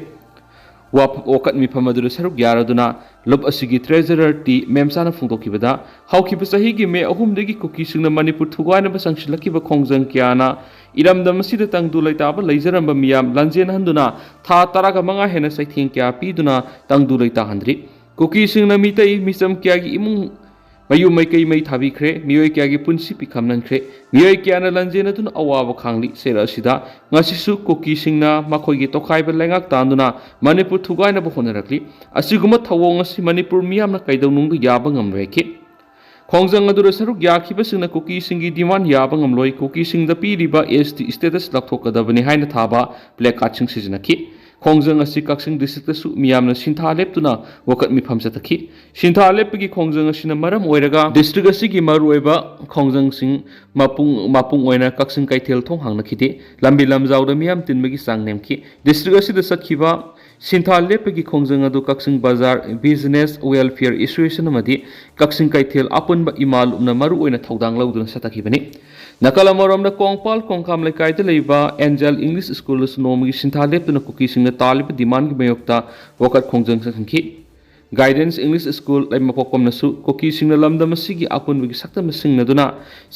ꯋꯥꯐ-, ꯋꯥꯀꯠ ꯃꯤꯐꯝ ꯑꯗꯨꯗ ꯁꯔꯨꯛ ꯌꯥꯔꯗꯨꯅ ꯂꯨꯞ ꯑꯁꯤꯒꯤ treasurer ꯇꯤ ꯃꯦꯝꯆꯥꯅ ꯐꯣꯡꯗꯣꯛꯈꯤꯕꯗ, ꯍꯧꯈꯤꯕ ꯆꯍꯤꯒꯤ ꯃꯦ ꯑꯍꯨꯝꯗꯒꯤ ꯀꯨꯀꯤꯁꯤꯡꯅ ꯃꯅꯤꯄꯨꯔ ꯊꯨꯒꯥꯏꯅꯕ ꯆꯪꯁꯤꯜꯂꯛꯈꯤꯕ ꯈꯣꯡꯖꯪ ꯀꯌꯥꯅ ꯏꯔꯝꯗꯝ ꯑꯁꯤꯗ ꯇꯪꯗꯨ ꯂꯩꯇꯥꯕ ꯂꯩꯖꯔꯝꯕ ꯃꯤꯌꯥꯝ ꯂꯥꯟꯖꯦꯟꯍꯟꯗꯨꯅ ꯊꯥ ꯇꯔꯥꯒ ꯃꯉꯥ ꯍꯦꯟꯅ ꯆꯩꯊꯦꯡ ꯀꯌꯥ ꯄꯤꯗꯨꯅ ꯇꯪꯗꯨ ꯂꯩꯇꯥꯍꯟꯗ꯭ꯔꯤ꯫ ꯀꯨꯀꯤꯁꯤꯡꯅ ꯃꯤꯇꯩ ꯃꯤꯆꯝ ꯀꯌꯥꯒꯤ ꯏꯃꯨꯡ ꯃꯌꯨꯝ ꯃꯩꯀꯩ ꯃꯩ ꯊꯥꯕꯤꯈ꯭ꯔꯦ꯫ ꯃꯤꯑꯣꯏ ꯀꯌꯥꯒꯤ ꯄꯨꯟꯁꯤ ꯄꯤꯈꯝꯅꯟꯈ꯭ꯔꯦ꯫ ꯃꯤꯑꯣꯏ ꯀꯌꯥꯅ ꯂꯥꯟꯖꯦꯟꯅꯗꯨꯅ ꯑꯋꯥꯕ ꯈꯥꯡꯂꯤ꯫ ꯆꯩꯔꯛ ꯑꯁꯤꯗ ꯉꯁꯤꯁꯨ ꯀꯨꯀꯤꯁꯤꯡꯅ ꯃꯈꯣꯏꯒꯤ ꯇꯣꯈꯥꯏꯕ ꯂꯩꯉꯥꯛ ꯇꯥꯟꯗꯨꯅ ꯃꯅꯤꯄꯨꯔ ꯊꯨꯒꯥꯏꯅꯕ ꯍꯣꯠꯅꯔꯛꯂꯤ꯫ ꯑꯁꯤꯒꯨꯝꯕ ꯊꯧꯑꯣꯡ ꯑꯁꯤ ꯃꯅꯤꯄꯨꯔ ꯃꯤꯌꯥꯝꯅ ꯀꯩꯗꯧꯅꯨꯡꯗ ꯌꯥꯕ ꯉꯝꯂꯣꯏꯈꯤ꯫ ꯈꯣꯡꯖꯪ ꯑꯗꯨꯗ ꯁꯔꯨꯛ ꯌꯥꯈꯤꯕꯁꯤꯡꯅ ꯀꯨꯀꯤꯁꯤꯡꯒꯤ ꯗꯤꯃꯥꯟ ꯌꯥꯕ ꯉꯝꯂꯣꯏ꯫ ꯀꯨꯀꯤꯁꯤꯡꯗ ꯄꯤꯔꯤꯕ ꯑꯦꯁ ꯇꯤ ꯁ꯭ꯇꯦꯇꯁ ꯂꯧꯊꯣꯛꯀꯗꯕꯅꯤ ꯍꯥꯏꯅ ꯊꯥꯕ ꯄ꯭ꯂꯦ ꯀꯥꯔꯗꯁꯤꯡ ꯁꯤꯖꯤꯟꯅꯈꯤ꯫ ꯈꯣꯡꯖꯪ ꯑꯁꯤ ꯀꯛꯆꯤꯡ ꯗꯤꯁꯇ꯭ꯔꯤꯛꯇꯁꯨ ꯃꯤꯌꯥꯝꯅ ꯁꯤꯟꯊꯥ ꯂꯦꯞꯇꯨꯅ ꯋꯥꯀꯠ ꯃꯤꯐꯝ ꯆꯠꯊꯈꯤ꯫ ꯁꯤꯟꯊꯥ ꯂꯦꯞꯄꯒꯤ ꯈꯣꯡꯖꯪ ꯑꯁꯤꯅ ꯃꯔꯝ ꯑꯣꯏꯔꯒ ꯗꯤꯁꯇ꯭ꯔꯤꯛ ꯑꯁꯤꯒꯤ ꯃꯔꯨꯑꯣꯏꯕ ꯈꯣꯡꯖꯪꯁꯤꯡ ꯃꯄꯨꯡ, ꯃꯄꯨꯡ ꯑꯣꯏꯅ ꯀꯛꯆꯤꯡ ꯀꯩꯊꯦꯜ ꯊꯣꯡ ꯍꯥꯡꯅꯈꯤꯗꯦ꯫ ꯂꯝꯕꯤ ꯂꯝꯖꯥꯎꯗ ꯃꯤꯌꯥꯝ ꯇꯤꯟꯕꯒꯤ ꯆꯥꯡ ꯅꯦꯝꯈꯤ꯫ ꯗꯤꯁꯇ꯭ꯔꯤꯛ ꯑꯁꯤꯗ ꯆꯠꯈꯤꯕ ꯁꯤꯟꯊꯥ ꯂꯦꯞꯄꯒꯤ ꯈꯣꯡꯖꯪ ꯑꯗꯨ ꯀꯛꯆꯤꯡ ꯕꯖꯥꯔ ꯕꯤꯖꯤꯅꯦꯁ ꯋꯦꯜꯐꯤꯌꯔ ꯑꯦꯁꯣꯁꯤꯌꯦꯁꯟ ꯑꯃꯗꯤ ꯀꯛꯆꯤꯡ ꯀꯩꯊꯦꯜ ꯑꯄꯨꯟꯕ ꯏꯃꯥ ꯂꯨꯞꯅ ꯃꯔꯨꯑꯣꯏꯅ ꯊꯧꯗꯥꯡ ꯂꯧꯗꯨꯅ ꯆꯠꯊꯈꯤꯕꯅꯤ꯫ ꯅꯥꯀꯜ ꯑꯃꯔꯣꯝꯗ ꯀꯣꯡꯄꯥꯜ ꯀꯣꯡꯈꯥꯝ ꯂꯩꯀꯥꯏꯗ ꯂꯩꯕ ꯑꯦꯟꯖꯦꯜ ꯏꯪꯂꯤꯁ ꯁ꯭ꯀꯨꯜꯗꯁꯨ ꯅꯣꯡꯃꯒꯤ ꯁꯤꯟꯊꯥ ꯂꯦꯞꯇꯨꯅ ꯀꯨꯀꯤꯁꯤꯡꯅ ꯇꯥꯜꯂꯤꯕ ꯗꯤꯃꯥꯟꯒꯤ ꯃꯥꯌꯣꯛꯇ ꯋꯥꯀꯠ ꯈꯣꯡꯖꯪ ꯆꯠꯊꯈꯤ꯫ ꯒꯥꯏꯗꯦꯟꯁ ꯏꯪꯂꯤꯁ ꯁ꯭ꯀꯨꯜ ꯂꯩꯃꯄꯣꯛꯄꯝꯅꯁꯨ ꯀꯨꯀꯤꯁꯤꯡꯅ ꯂꯝꯗꯝ ꯑꯁꯤꯒꯤ ꯑꯄꯨꯟꯕꯒꯤ ꯁꯛꯇꯝ ꯁꯤꯡꯅꯗꯨꯅ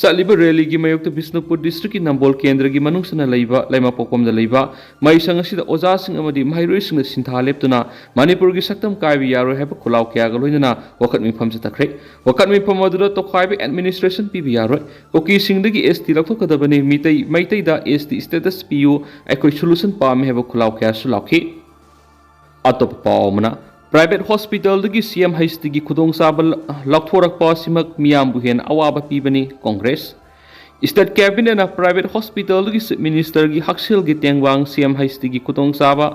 ꯆꯠꯂꯤꯕ ꯔꯦꯂꯤꯒꯤ ꯃꯥꯌꯣꯛꯇ ꯕꯤꯁꯅꯨꯄꯨꯔ ꯗꯤꯁꯇ꯭ꯔꯤꯛꯀꯤ ꯅꯝꯕꯣꯜ ꯀꯦꯟꯗ꯭ꯔꯒꯤ ꯃꯅꯨꯡ ꯆꯟꯅ ꯂꯩꯕ ꯂꯩꯃꯄꯣꯛꯄꯝꯗ ꯂꯩꯕ ꯃꯍꯩꯁꯪ ꯑꯁꯤꯗ ꯑꯣꯖꯥꯁꯤꯡ ꯑꯃꯗꯤ ꯃꯍꯩꯔꯣꯏꯁꯤꯡꯅ ꯁꯤꯟꯊꯥ ꯂꯦꯞꯇꯨꯅ ꯃꯅꯤꯄꯨꯔꯒꯤ ꯁꯛꯇꯝ ꯀꯥꯏꯕ ꯌꯥꯔꯣꯏ ꯍꯥꯏꯕ ꯈꯨꯜꯂꯥꯎ ꯀꯌꯥꯒ ꯂꯣꯏꯅꯅ ꯋꯥꯀꯠ ꯃꯤꯐꯝ ꯆꯠꯊꯈ꯭ꯔꯦ꯫ ꯋꯥꯀꯠ ꯃꯤꯐꯝ ꯑꯗꯨꯗ ꯇꯣꯈꯥꯏꯕ ꯑꯦꯗꯃꯤꯅꯤꯁꯇ꯭ꯔꯦꯁꯟ ꯄꯤꯕ ꯌꯥꯔꯣꯏ, ꯀꯨꯀꯤꯁꯤꯡꯗꯒꯤ ꯑꯦꯁ ꯇꯤ ꯂꯧꯊꯣꯛꯀꯗꯕꯅꯤ, ꯃꯤꯇꯩ, ꯃꯩꯇꯩꯗ ꯑꯦꯁ ꯇꯤ ꯁ꯭ꯇꯦꯇꯁ ꯄꯤꯌꯨ, ꯑꯩꯈꯣꯏ ꯁꯣꯂꯨꯁꯟ ꯄꯥꯝꯃꯤ ꯍꯥꯏꯕ ꯈꯨꯜꯂꯥꯎ ꯀꯌꯥꯁꯨ ꯂꯥꯎꯈꯤ꯫ ꯑꯇꯣꯞꯄ ꯄꯥꯎ ꯑꯃꯅ, ꯄ꯭ꯔꯥꯏꯚꯦꯠ ꯍꯣꯁꯄꯤꯇꯥꯜꯗꯒꯤ ꯁꯤ ꯑꯦꯝ ꯍꯩꯆ ꯇꯤꯒꯤ ꯈꯨꯗꯣꯡꯆꯥꯕ ꯂ-, ꯂꯧꯊꯣꯔꯛꯄ ꯑꯁꯤꯃꯛ ꯃꯤꯌꯥꯝꯕꯨ ꯍꯦꯟꯅ ꯑꯋꯥꯕ ꯄꯤꯕꯅꯤ, ꯀꯣꯡꯒ꯭ꯔꯦꯁ꯫ ꯁ꯭ꯇꯦꯠ ꯀꯦꯕꯤꯅꯦꯠꯅ ꯄ꯭ꯔꯥꯏꯚꯦꯠ ꯍꯣꯁꯄꯤꯇꯥꯜꯗꯒꯤ ꯆꯤꯐ ꯃꯤꯅꯤꯁꯇꯔꯒꯤ ꯍꯛꯁꯦꯜꯒꯤ ꯇꯦꯡꯕꯥꯡ ꯁꯤ ꯑꯦꯝ ꯍꯩꯆ ꯇꯤꯒꯤ ꯈꯨꯗꯣꯡꯆꯥꯕ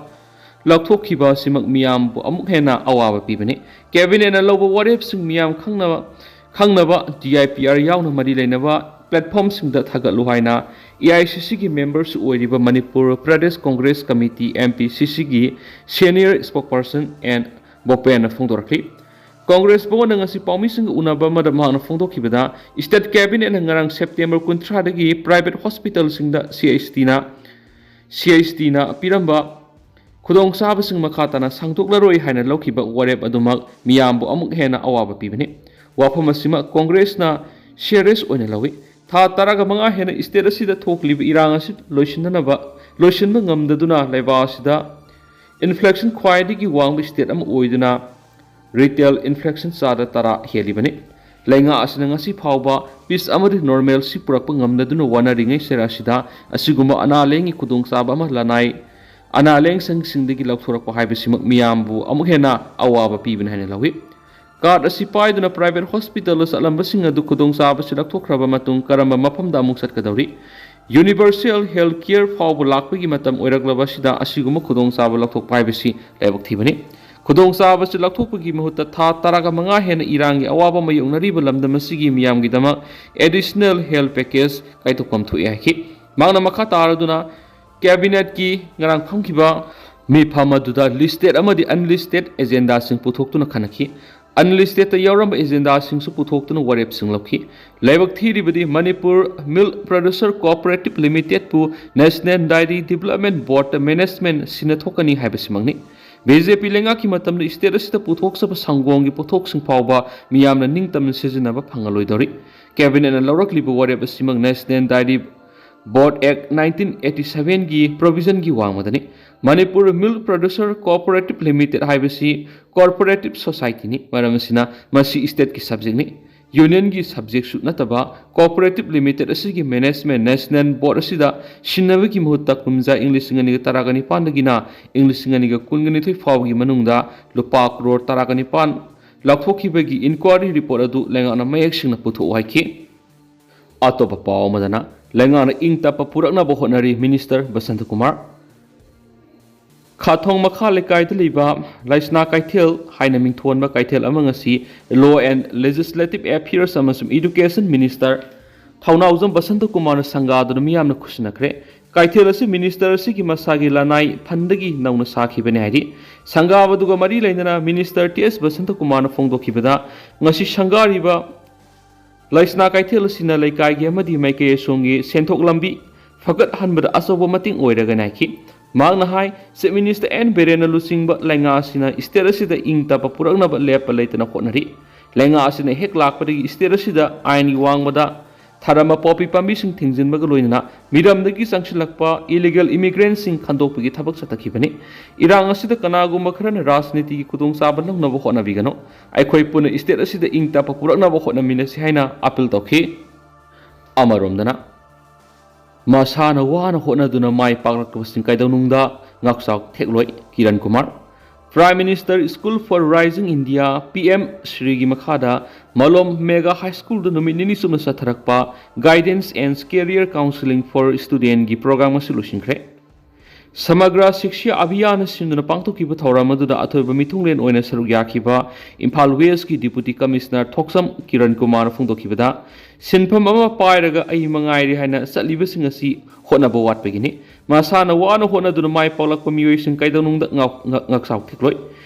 ꯂꯧꯊꯣꯛꯈꯤꯕ ꯑꯁꯤꯃꯛ ꯃꯤꯌꯥꯝꯕꯨ ꯑꯃꯨꯛ ꯍꯦꯟꯅ ꯑꯋꯥꯕ ꯄꯤꯕꯅꯤ꯫ ꯀꯦꯕꯤꯅꯦꯠꯅ ꯂꯧꯕ ꯋꯥꯔꯦꯞꯁꯤꯡ ꯃꯤꯌꯥꯝ ꯈꯪꯅꯕ, ꯈꯪꯅꯕ ꯗꯤ ꯑꯥꯏ ꯄꯤ ꯑꯥꯔ ꯌꯥꯎꯅ ꯃꯔꯤ ꯂꯩꯅꯕ ꯄ꯭ꯂꯦꯠꯐꯣꯝꯁꯤꯡꯗ ꯊꯥꯒꯠꯂꯨ ꯍꯥꯏꯅ ꯑꯦ ꯑꯥꯏ ꯁꯤ ꯁꯤꯒꯤ ꯃꯦꯝꯕꯔꯁꯨ ꯑꯣꯏꯔꯤꯕ Manipur Pradesh Congress committee, M P ꯁꯤ ꯁꯤꯒꯤ ꯁꯦꯅꯤꯌꯔ ꯁ꯭ꯄꯣꯛꯄꯔꯁꯟ ꯑꯦꯟ ꯕꯣꯄꯦꯟꯅ ꯐꯣꯡꯗꯣꯔꯛꯈꯤ꯫ ꯀꯣꯡꯒ꯭ꯔꯦꯁ ꯚꯋꯟꯗ ꯉꯁꯤ ꯄꯥꯎꯃꯤꯁꯤꯡꯒ ꯎꯅꯕ ꯑꯃꯗ ꯃꯍꯥꯛꯅ ꯐꯣꯡꯗꯣꯛꯈꯤꯕꯗ, ꯁ꯭ꯇꯦꯠ ꯀꯦꯕꯤꯅꯦꯠꯅ ꯉꯔꯥꯡ ꯁꯦꯞꯇꯦꯝꯕꯔ ꯀꯨꯟꯊ꯭ꯔꯥꯗꯒꯤ ꯄ꯭ꯔꯥꯏꯚꯦꯠ ꯍꯣꯁꯄꯤꯇꯥꯜꯁꯤꯡꯗ ꯁꯤ ꯑꯩꯆ ꯇꯤꯅ, ꯁꯤ ꯑꯩꯆ ꯇꯤꯅ ꯄꯤꯔꯝꯕ ꯈꯨꯗꯣꯡꯆꯥꯕꯁꯤꯡ ꯃꯈꯥ ꯇꯥꯅ ꯁꯥꯡꯗꯣꯛꯂꯔꯣꯏ ꯍꯥꯏꯅ ꯂꯧꯈꯤꯕ ꯋꯥꯔꯦꯞ ꯑꯗꯨꯃꯛ ꯃꯤꯌꯥꯝꯕꯨ ꯑꯃꯨꯛ ꯍꯦꯟꯅ ꯑꯋꯥꯕ ꯄꯤꯕꯅꯤ꯫ ꯋꯥꯐꯝ ꯑꯁꯤꯃꯛ ꯀꯣꯡꯒ꯭ꯔꯦꯁꯅ ꯁꯤꯔꯤꯌꯁ ꯑꯣꯏꯅ ꯂꯧꯏ꯫ ꯊꯥ ꯇꯔꯥꯒ ꯃꯉꯥ ꯍꯦꯟꯅ ꯁ꯭ꯇꯦꯠ ꯑꯁꯤꯗ ꯊꯣꯛꯂꯤꯕ ꯏꯔꯥꯡ ꯑꯁꯤ ꯂꯣꯏꯁꯤꯟꯅꯅꯕ, ꯂꯣꯏꯁꯤꯟꯕ ꯉꯝꯗꯗꯨꯅ ꯂꯩꯕꯥꯛ ꯑꯁꯤꯗ ꯏꯟꯐ꯭ꯂꯦꯁꯟ ꯈ꯭ꯋꯥꯏꯗꯒꯤ ꯋꯥꯡꯕ ꯁ꯭ꯇꯦꯠ ꯑꯃ ꯑꯣꯏꯗꯨꯅ ꯔꯤꯇꯦꯜ ꯏꯟꯐ꯭ꯂꯦꯁꯟ ꯆꯥꯗ ꯇꯔꯥ ꯍꯦꯜꯂꯤꯕꯅꯤ꯫ ꯂꯩꯉꯥꯛ ꯑꯁꯤꯅ ꯉꯁꯤ ꯐꯥꯎꯕ peace ꯑꯃꯗꯤ normalcy ꯄꯨꯔꯛꯄ ꯉꯝꯅꯗꯨꯅ ꯋꯥꯅꯔꯤꯉꯩ ꯆꯩꯔꯥꯛ ꯑꯁꯤꯗ ꯑꯁꯤꯒꯨꯝꯕ ꯑꯅꯥ ꯂꯥꯏꯌꯦꯡꯒꯤ ꯈꯨꯗꯣꯡꯆꯥꯕ ꯑꯃ ꯂꯅꯥꯏ ꯑꯅꯥ ꯂꯥꯏꯌꯦꯡ ꯁꯪꯁꯤꯡꯗꯒꯤ ꯂꯧꯊꯣꯔꯛꯄ ꯍꯥꯏꯕꯁꯤꯃꯛ ꯃꯤꯌꯥꯝꯕꯨ ꯑꯃꯨꯛ ꯍꯦꯟꯅ ꯑꯋꯥꯕ ꯄꯤꯕꯅꯤ ꯍꯥꯏꯅ ꯂꯧꯏ꯫ Card ꯑꯁꯤ ꯄꯥꯏꯗꯨꯅ private hospitalꯗ ꯆꯠꯂꯝꯕꯁꯤꯡ ꯑꯗꯨ ꯈꯨꯗꯣꯡꯆꯥꯕꯁꯤ ꯂꯧꯊꯣꯛꯈ꯭ꯔꯕ ꯃꯇꯨꯡ ꯀꯔꯝꯕ ꯃꯐꯝꯗ ꯑꯃꯨꯛ ꯆꯠꯀꯗꯧꯔꯤ? Universal health care ꯐꯥꯎꯕ ꯂꯥꯛꯄꯒꯤ ꯃꯇꯝ ꯑꯣꯏꯔꯛꯂꯕ ꯑꯁꯤꯗ ꯑꯁꯤꯒꯨꯝꯕ ꯈꯨꯗꯣꯡꯆꯥꯕ ꯂꯧꯊꯣꯛꯄ ꯍꯥꯏꯕꯁꯤ ꯂꯥꯏꯕꯛ ꯊꯤꯕꯅꯤ꯫ ꯈꯨꯗꯣꯡꯆꯥꯕꯁꯤ ꯂꯧꯊꯣꯛꯄꯒꯤ ꯃꯍꯨꯠꯇ ꯊꯥ ꯇꯔꯥꯒ ꯃꯉꯥ ꯍꯦꯟꯅ ꯏꯔꯥꯡꯒꯤ ꯑꯋꯥꯕ ꯃꯥꯌꯣꯛꯅꯔꯤꯕ ꯂꯝꯗꯝ ꯑꯁꯤꯒꯤ ꯃꯤꯌꯥꯝꯒꯤꯗꯃꯛ additional health package ꯀꯥꯏꯊꯣꯛꯐꯝ ꯊꯣꯛꯏ ꯍꯥꯏꯈꯤ꯫ ꯃꯍꯥꯛꯅ ꯃꯈꯥ ꯇꯥꯔꯗꯨꯅ, Cabinetꯀꯤ ꯉꯔꯥꯡ ꯐꯝꯈꯤꯕ ꯃꯤꯐꯝ ꯑꯗꯨꯗ listed ꯑꯃꯗꯤ unlisted agendaꯁꯤꯡ ꯄꯨꯊꯣꯛꯇꯨꯅ ꯈꯟꯅꯈꯤ꯫ Unlistedꯇ ꯌꯥꯎꯔꯝꯕ agendaꯁꯤꯡꯁꯨ ꯄꯨꯊꯣꯛꯇꯨꯅ ꯋꯥꯔꯦꯞꯁꯤꯡ ꯂꯧꯈꯤ꯫ ꯂꯥꯏꯕꯛ ꯊꯤꯔꯤꯕꯗꯤ Manipur Milk Producer Cooperative Limitedꯄꯨ National Dairy Development Boardꯇ management ꯁꯤꯟꯅꯊꯣꯛꯀꯅꯤ ꯍꯥꯏꯕꯁꯤꯃꯛꯅꯤ꯫ BJP ꯂꯩꯉꯥꯛꯀꯤ ꯃꯇꯝꯗ state ꯑꯁꯤꯗ ꯄꯨꯊꯣꯛꯆꯕ ꯁꯪꯒꯣꯝꯒꯤ ꯄꯣꯠꯊꯣꯛꯁꯤꯡ ꯐꯥꯎꯕ ꯃꯤꯌꯥꯝꯅ ꯅꯤꯡꯇꯝꯅ ꯁꯤꯖꯤꯟꯅꯕ ꯐꯪꯂꯣꯏꯗꯧꯔꯤ꯫ Cabinetꯅ ꯂꯧꯔꯛꯂꯤꯕ ꯋꯥꯔꯦꯞ ꯑꯁꯤꯃꯛ National Dairy Board Act nineteen eighty sevenꯒꯤ provisionꯒꯤ ꯋꯥꯡꯃꯗꯅꯤ꯫ Manipur Milk Producer Cooperative Limited ꯍꯥꯏꯕꯁꯤ cooperative societyꯅꯤ꯫ ꯃꯔꯝ ꯑꯁꯤꯅ ꯃꯁꯤ stateꯀꯤ subjectꯅꯤ꯫ Unionꯒꯤ subjectꯁꯨ ꯅꯠꯇꯕ cooperative limited ꯑꯁꯤꯒꯤ management national board ꯑꯁꯤꯗ ꯁꯤꯟꯅꯕꯒꯤ ꯃꯍꯨꯠꯇ ꯀꯨꯝꯖꯥ ꯏꯪ ꯂꯤꯁꯤꯡ ꯑꯅꯤꯒ ꯇꯔꯥꯒ ꯅꯤꯄꯥꯟꯗꯒꯤꯅ ꯏꯪ ꯂꯤꯁꯤꯡ ꯑꯅꯤꯒ ꯀꯨꯟꯒ ꯅꯤꯊꯣꯏ ꯐꯥꯎꯕꯒꯤ ꯃꯅꯨꯡꯗ ꯂꯨꯄꯥ ꯀ꯭ꯔꯣꯔ ꯇꯔꯥꯒ ꯅꯤꯄꯥꯟ ꯂꯧꯊꯣꯛꯈꯤꯕꯒꯤ inquiry report ꯑꯗꯨ ꯂꯩꯉꯥꯛꯅ ꯃꯌꯦꯛ ꯁꯦꯡꯅ ꯄꯨꯊꯣꯛꯎ ꯍꯥꯏꯈꯤ꯫ ꯑꯇꯣꯞꯄ ꯄꯥꯎ ꯑꯃꯗꯅ, ꯂꯩꯉꯥꯛꯅ ꯏꯪ ꯇꯞꯄ ꯄꯨꯔꯛꯅꯕ ꯍꯣꯠꯅꯔꯤ, Minister ꯕꯁꯟꯇ ꯀꯨꯃꯥꯔ꯫ ꯈꯥꯊꯣꯡ ꯃꯈꯥ ꯂꯩꯀꯥꯏꯗ ꯂꯩꯕ ꯂꯩꯁꯅꯥ ꯀꯩꯊꯦꯜ ꯍꯥꯏꯅ ꯃꯤꯡꯊꯣꯟꯕ ꯀꯩꯊꯦꯜ ꯑꯃ ꯉꯁꯤ Law and Legislative Affairs ꯑꯃꯁꯨꯡ Education Minister ꯊꯧꯅꯥꯎꯖꯝ ꯕꯁꯟꯇ ꯀꯨꯃꯥꯔꯅ ꯁꯪꯒꯥꯗꯨꯅ ꯃꯤꯌꯥꯝꯅ ꯈꯨꯠꯁꯤꯟꯅꯈ꯭ꯔꯦ꯫ ꯀꯩꯊꯦꯜ ꯑꯁꯤ minister ꯑꯁꯤꯒꯤ ꯃꯁꯥꯒꯤ ꯂꯅꯥꯏ fundꯗꯒꯤ ꯅꯧꯅ ꯁꯥꯈꯤꯕꯅꯤ ꯍꯥꯏꯔꯤ꯫ ꯁꯪꯒꯥꯕꯗꯨꯒ ꯃꯔꯤ ꯂꯩꯅꯅ Minister ꯇꯤ ꯑꯦꯁ ꯕꯁꯟꯇ ꯀꯨꯃꯥꯔꯅ ꯐꯣꯡꯗꯣꯛꯈꯤꯕꯗ, ꯉꯁꯤ ꯁꯪꯒꯥꯔꯤꯕ ꯂꯩꯁꯅꯥ ꯀꯩꯊꯦꯜ ꯑꯁꯤꯅ ꯂꯩꯀꯥꯏꯒꯤ ꯑꯃꯗꯤ ꯃꯥꯏꯀꯩ ꯑꯁꯣꯝꯒꯤ ꯁꯦꯟꯊꯣꯛ ꯂꯝꯕꯤ ꯐꯒꯠꯍꯟꯕꯗ ꯑꯆꯧꯕ ꯃꯇꯦꯡ ꯑꯣꯏꯔꯒꯅꯤ ꯍꯥꯏꯈꯤ꯫ ꯃꯍꯥꯛꯅ ꯍꯥꯏ, Chief Minister ꯑꯦꯟ ꯕꯤꯔꯦꯟꯅ ꯂꯨꯆꯤꯡꯕ ꯂꯩꯉꯥꯛ ꯑꯁꯤꯅ state ꯑꯁꯤꯗ ꯏꯪ ꯇꯞꯄ ꯄꯨꯔꯛꯅꯕ ꯂꯦꯞꯄ ꯂꯩꯇꯅ ꯍꯣꯠꯅꯔꯤ꯫ ꯂꯩꯉꯥꯛ ꯑꯁꯤꯅ ꯍꯦꯛ ꯂꯥꯛꯄꯗꯒꯤ state ꯑꯁꯤꯗ ꯑꯥꯏꯟꯒꯤ ꯋꯥꯡꯃꯗ ꯊꯥꯔꯝꯕ ꯄꯣꯄꯤ ꯄꯥꯝꯕꯤꯁꯤꯡ ꯊꯤꯡꯖꯤꯟꯕꯒ ꯂꯣꯏꯅꯅ ꯃꯤꯔꯝꯗꯒꯤ ꯆꯪꯁꯤꯜꯂꯛꯄ ꯏꯂꯤꯒꯦꯜ ꯏꯃꯤꯒ꯭ꯔꯦꯟꯁꯤꯡ ꯈꯟꯗꯣꯛꯄꯒꯤ ꯊꯕꯛ ꯆꯠꯊꯈꯤꯕꯅꯤ꯫ ꯏꯔꯥꯡ ꯑꯁꯤꯗ ꯀꯅꯥꯒꯨꯝꯕ ꯈꯔꯅ ꯔꯥꯖꯅꯤꯇꯤꯒꯤ ꯈꯨꯗꯣꯡꯆꯥꯕ ꯂꯧꯅꯕ ꯍꯣꯠꯅꯕꯤꯒꯅꯨ꯫ ꯑꯩꯈꯣꯏ ꯄꯨꯟꯅ ꯏꯁꯇꯦꯠ ꯑꯁꯤꯗ ꯏꯪ ꯇꯞꯄ ꯄꯨꯔꯛꯅꯕ ꯍꯣꯠꯅꯃꯤꯟꯅꯁꯤ ꯍꯥꯏꯅ ꯑꯄꯤꯜ ꯇꯧꯈꯤ꯫ ꯑꯃꯔꯣꯝꯗꯅ, ꯃꯁꯥꯅ ꯋꯥꯅ ꯍꯣꯠꯅꯗꯨꯅ ꯃꯥꯏ ꯄꯥꯛꯂꯛꯄꯁꯤꯡ ꯀꯩꯗꯧꯅꯨꯡꯗ ꯉꯥꯛꯆꯥꯎ ꯊꯦꯛꯂꯣꯏ꯫ Kiran Kumar. Prime Minister School for Rising India, P M ꯁ꯭ꯔꯤꯒꯤ ꯃꯈꯥꯗ ꯃꯂꯣꯝ ꯃꯦꯒꯥ ꯍꯥꯏ ꯁ꯭ꯀꯨꯜꯗ ꯅꯨꯃꯤꯠ ꯅꯤꯅꯤ ꯆꯨꯞꯅ ꯆꯠꯊꯔꯛꯄ Guidance and Career Counselling for Studentꯒꯤ ꯄ꯭ꯔꯣꯒ꯭ꯔꯥꯝ ꯑꯁꯤ ꯂꯣꯏꯁꯤꯟꯈ꯭ꯔꯦ꯫ ꯁꯃꯒ꯭ꯔ ꯁꯤꯛꯁ꯭ꯌꯥ ꯑꯚꯤꯌꯥꯟꯅ ꯁꯤꯟꯗꯨꯅ ꯄꯥꯡꯊꯣꯛꯈꯤꯕ ꯊꯧꯔꯝ ꯑꯗꯨꯗ ꯑꯊꯣꯏꯕ ꯃꯤꯊꯨꯡꯂꯦꯟ ꯑꯣꯏꯅ ꯁꯔꯨꯛ ꯌꯥꯈꯤꯕ ꯏꯝꯐꯥꯜ ꯋꯦꯁ꯭ꯠꯀꯤ Deputy Commissioner ꯊꯣꯛꯆꯝ ꯀꯤꯔꯟ ꯀꯨꯃꯥꯔꯅ ꯐꯣꯡꯗꯣꯛꯈꯤꯕꯗ, ꯁꯤꯟꯐꯝ ꯑꯃ ꯄꯥꯏꯔꯒ ꯑꯩ ꯃꯉꯥꯏꯔꯦ ꯍꯥꯏꯅ ꯆꯠꯂꯤꯕꯁꯤꯡ ꯑꯁꯤ ꯍꯣꯠꯅꯕ ꯋꯥꯠꯄꯒꯤꯅꯤ꯫ ꯃꯁꯥꯅ ꯋꯥꯅ ꯍꯣꯠꯅꯗꯨꯅ ꯃꯥꯏ ꯄꯥꯛꯂꯛꯄ ꯃꯤꯑꯣꯏꯁꯤꯡ ꯀꯩꯗꯧꯅꯨꯡꯗ ꯉꯥꯎ-, ꯉ-, ꯉꯥꯛꯆꯥꯎ ꯊꯦꯛꯂꯣꯏ꯫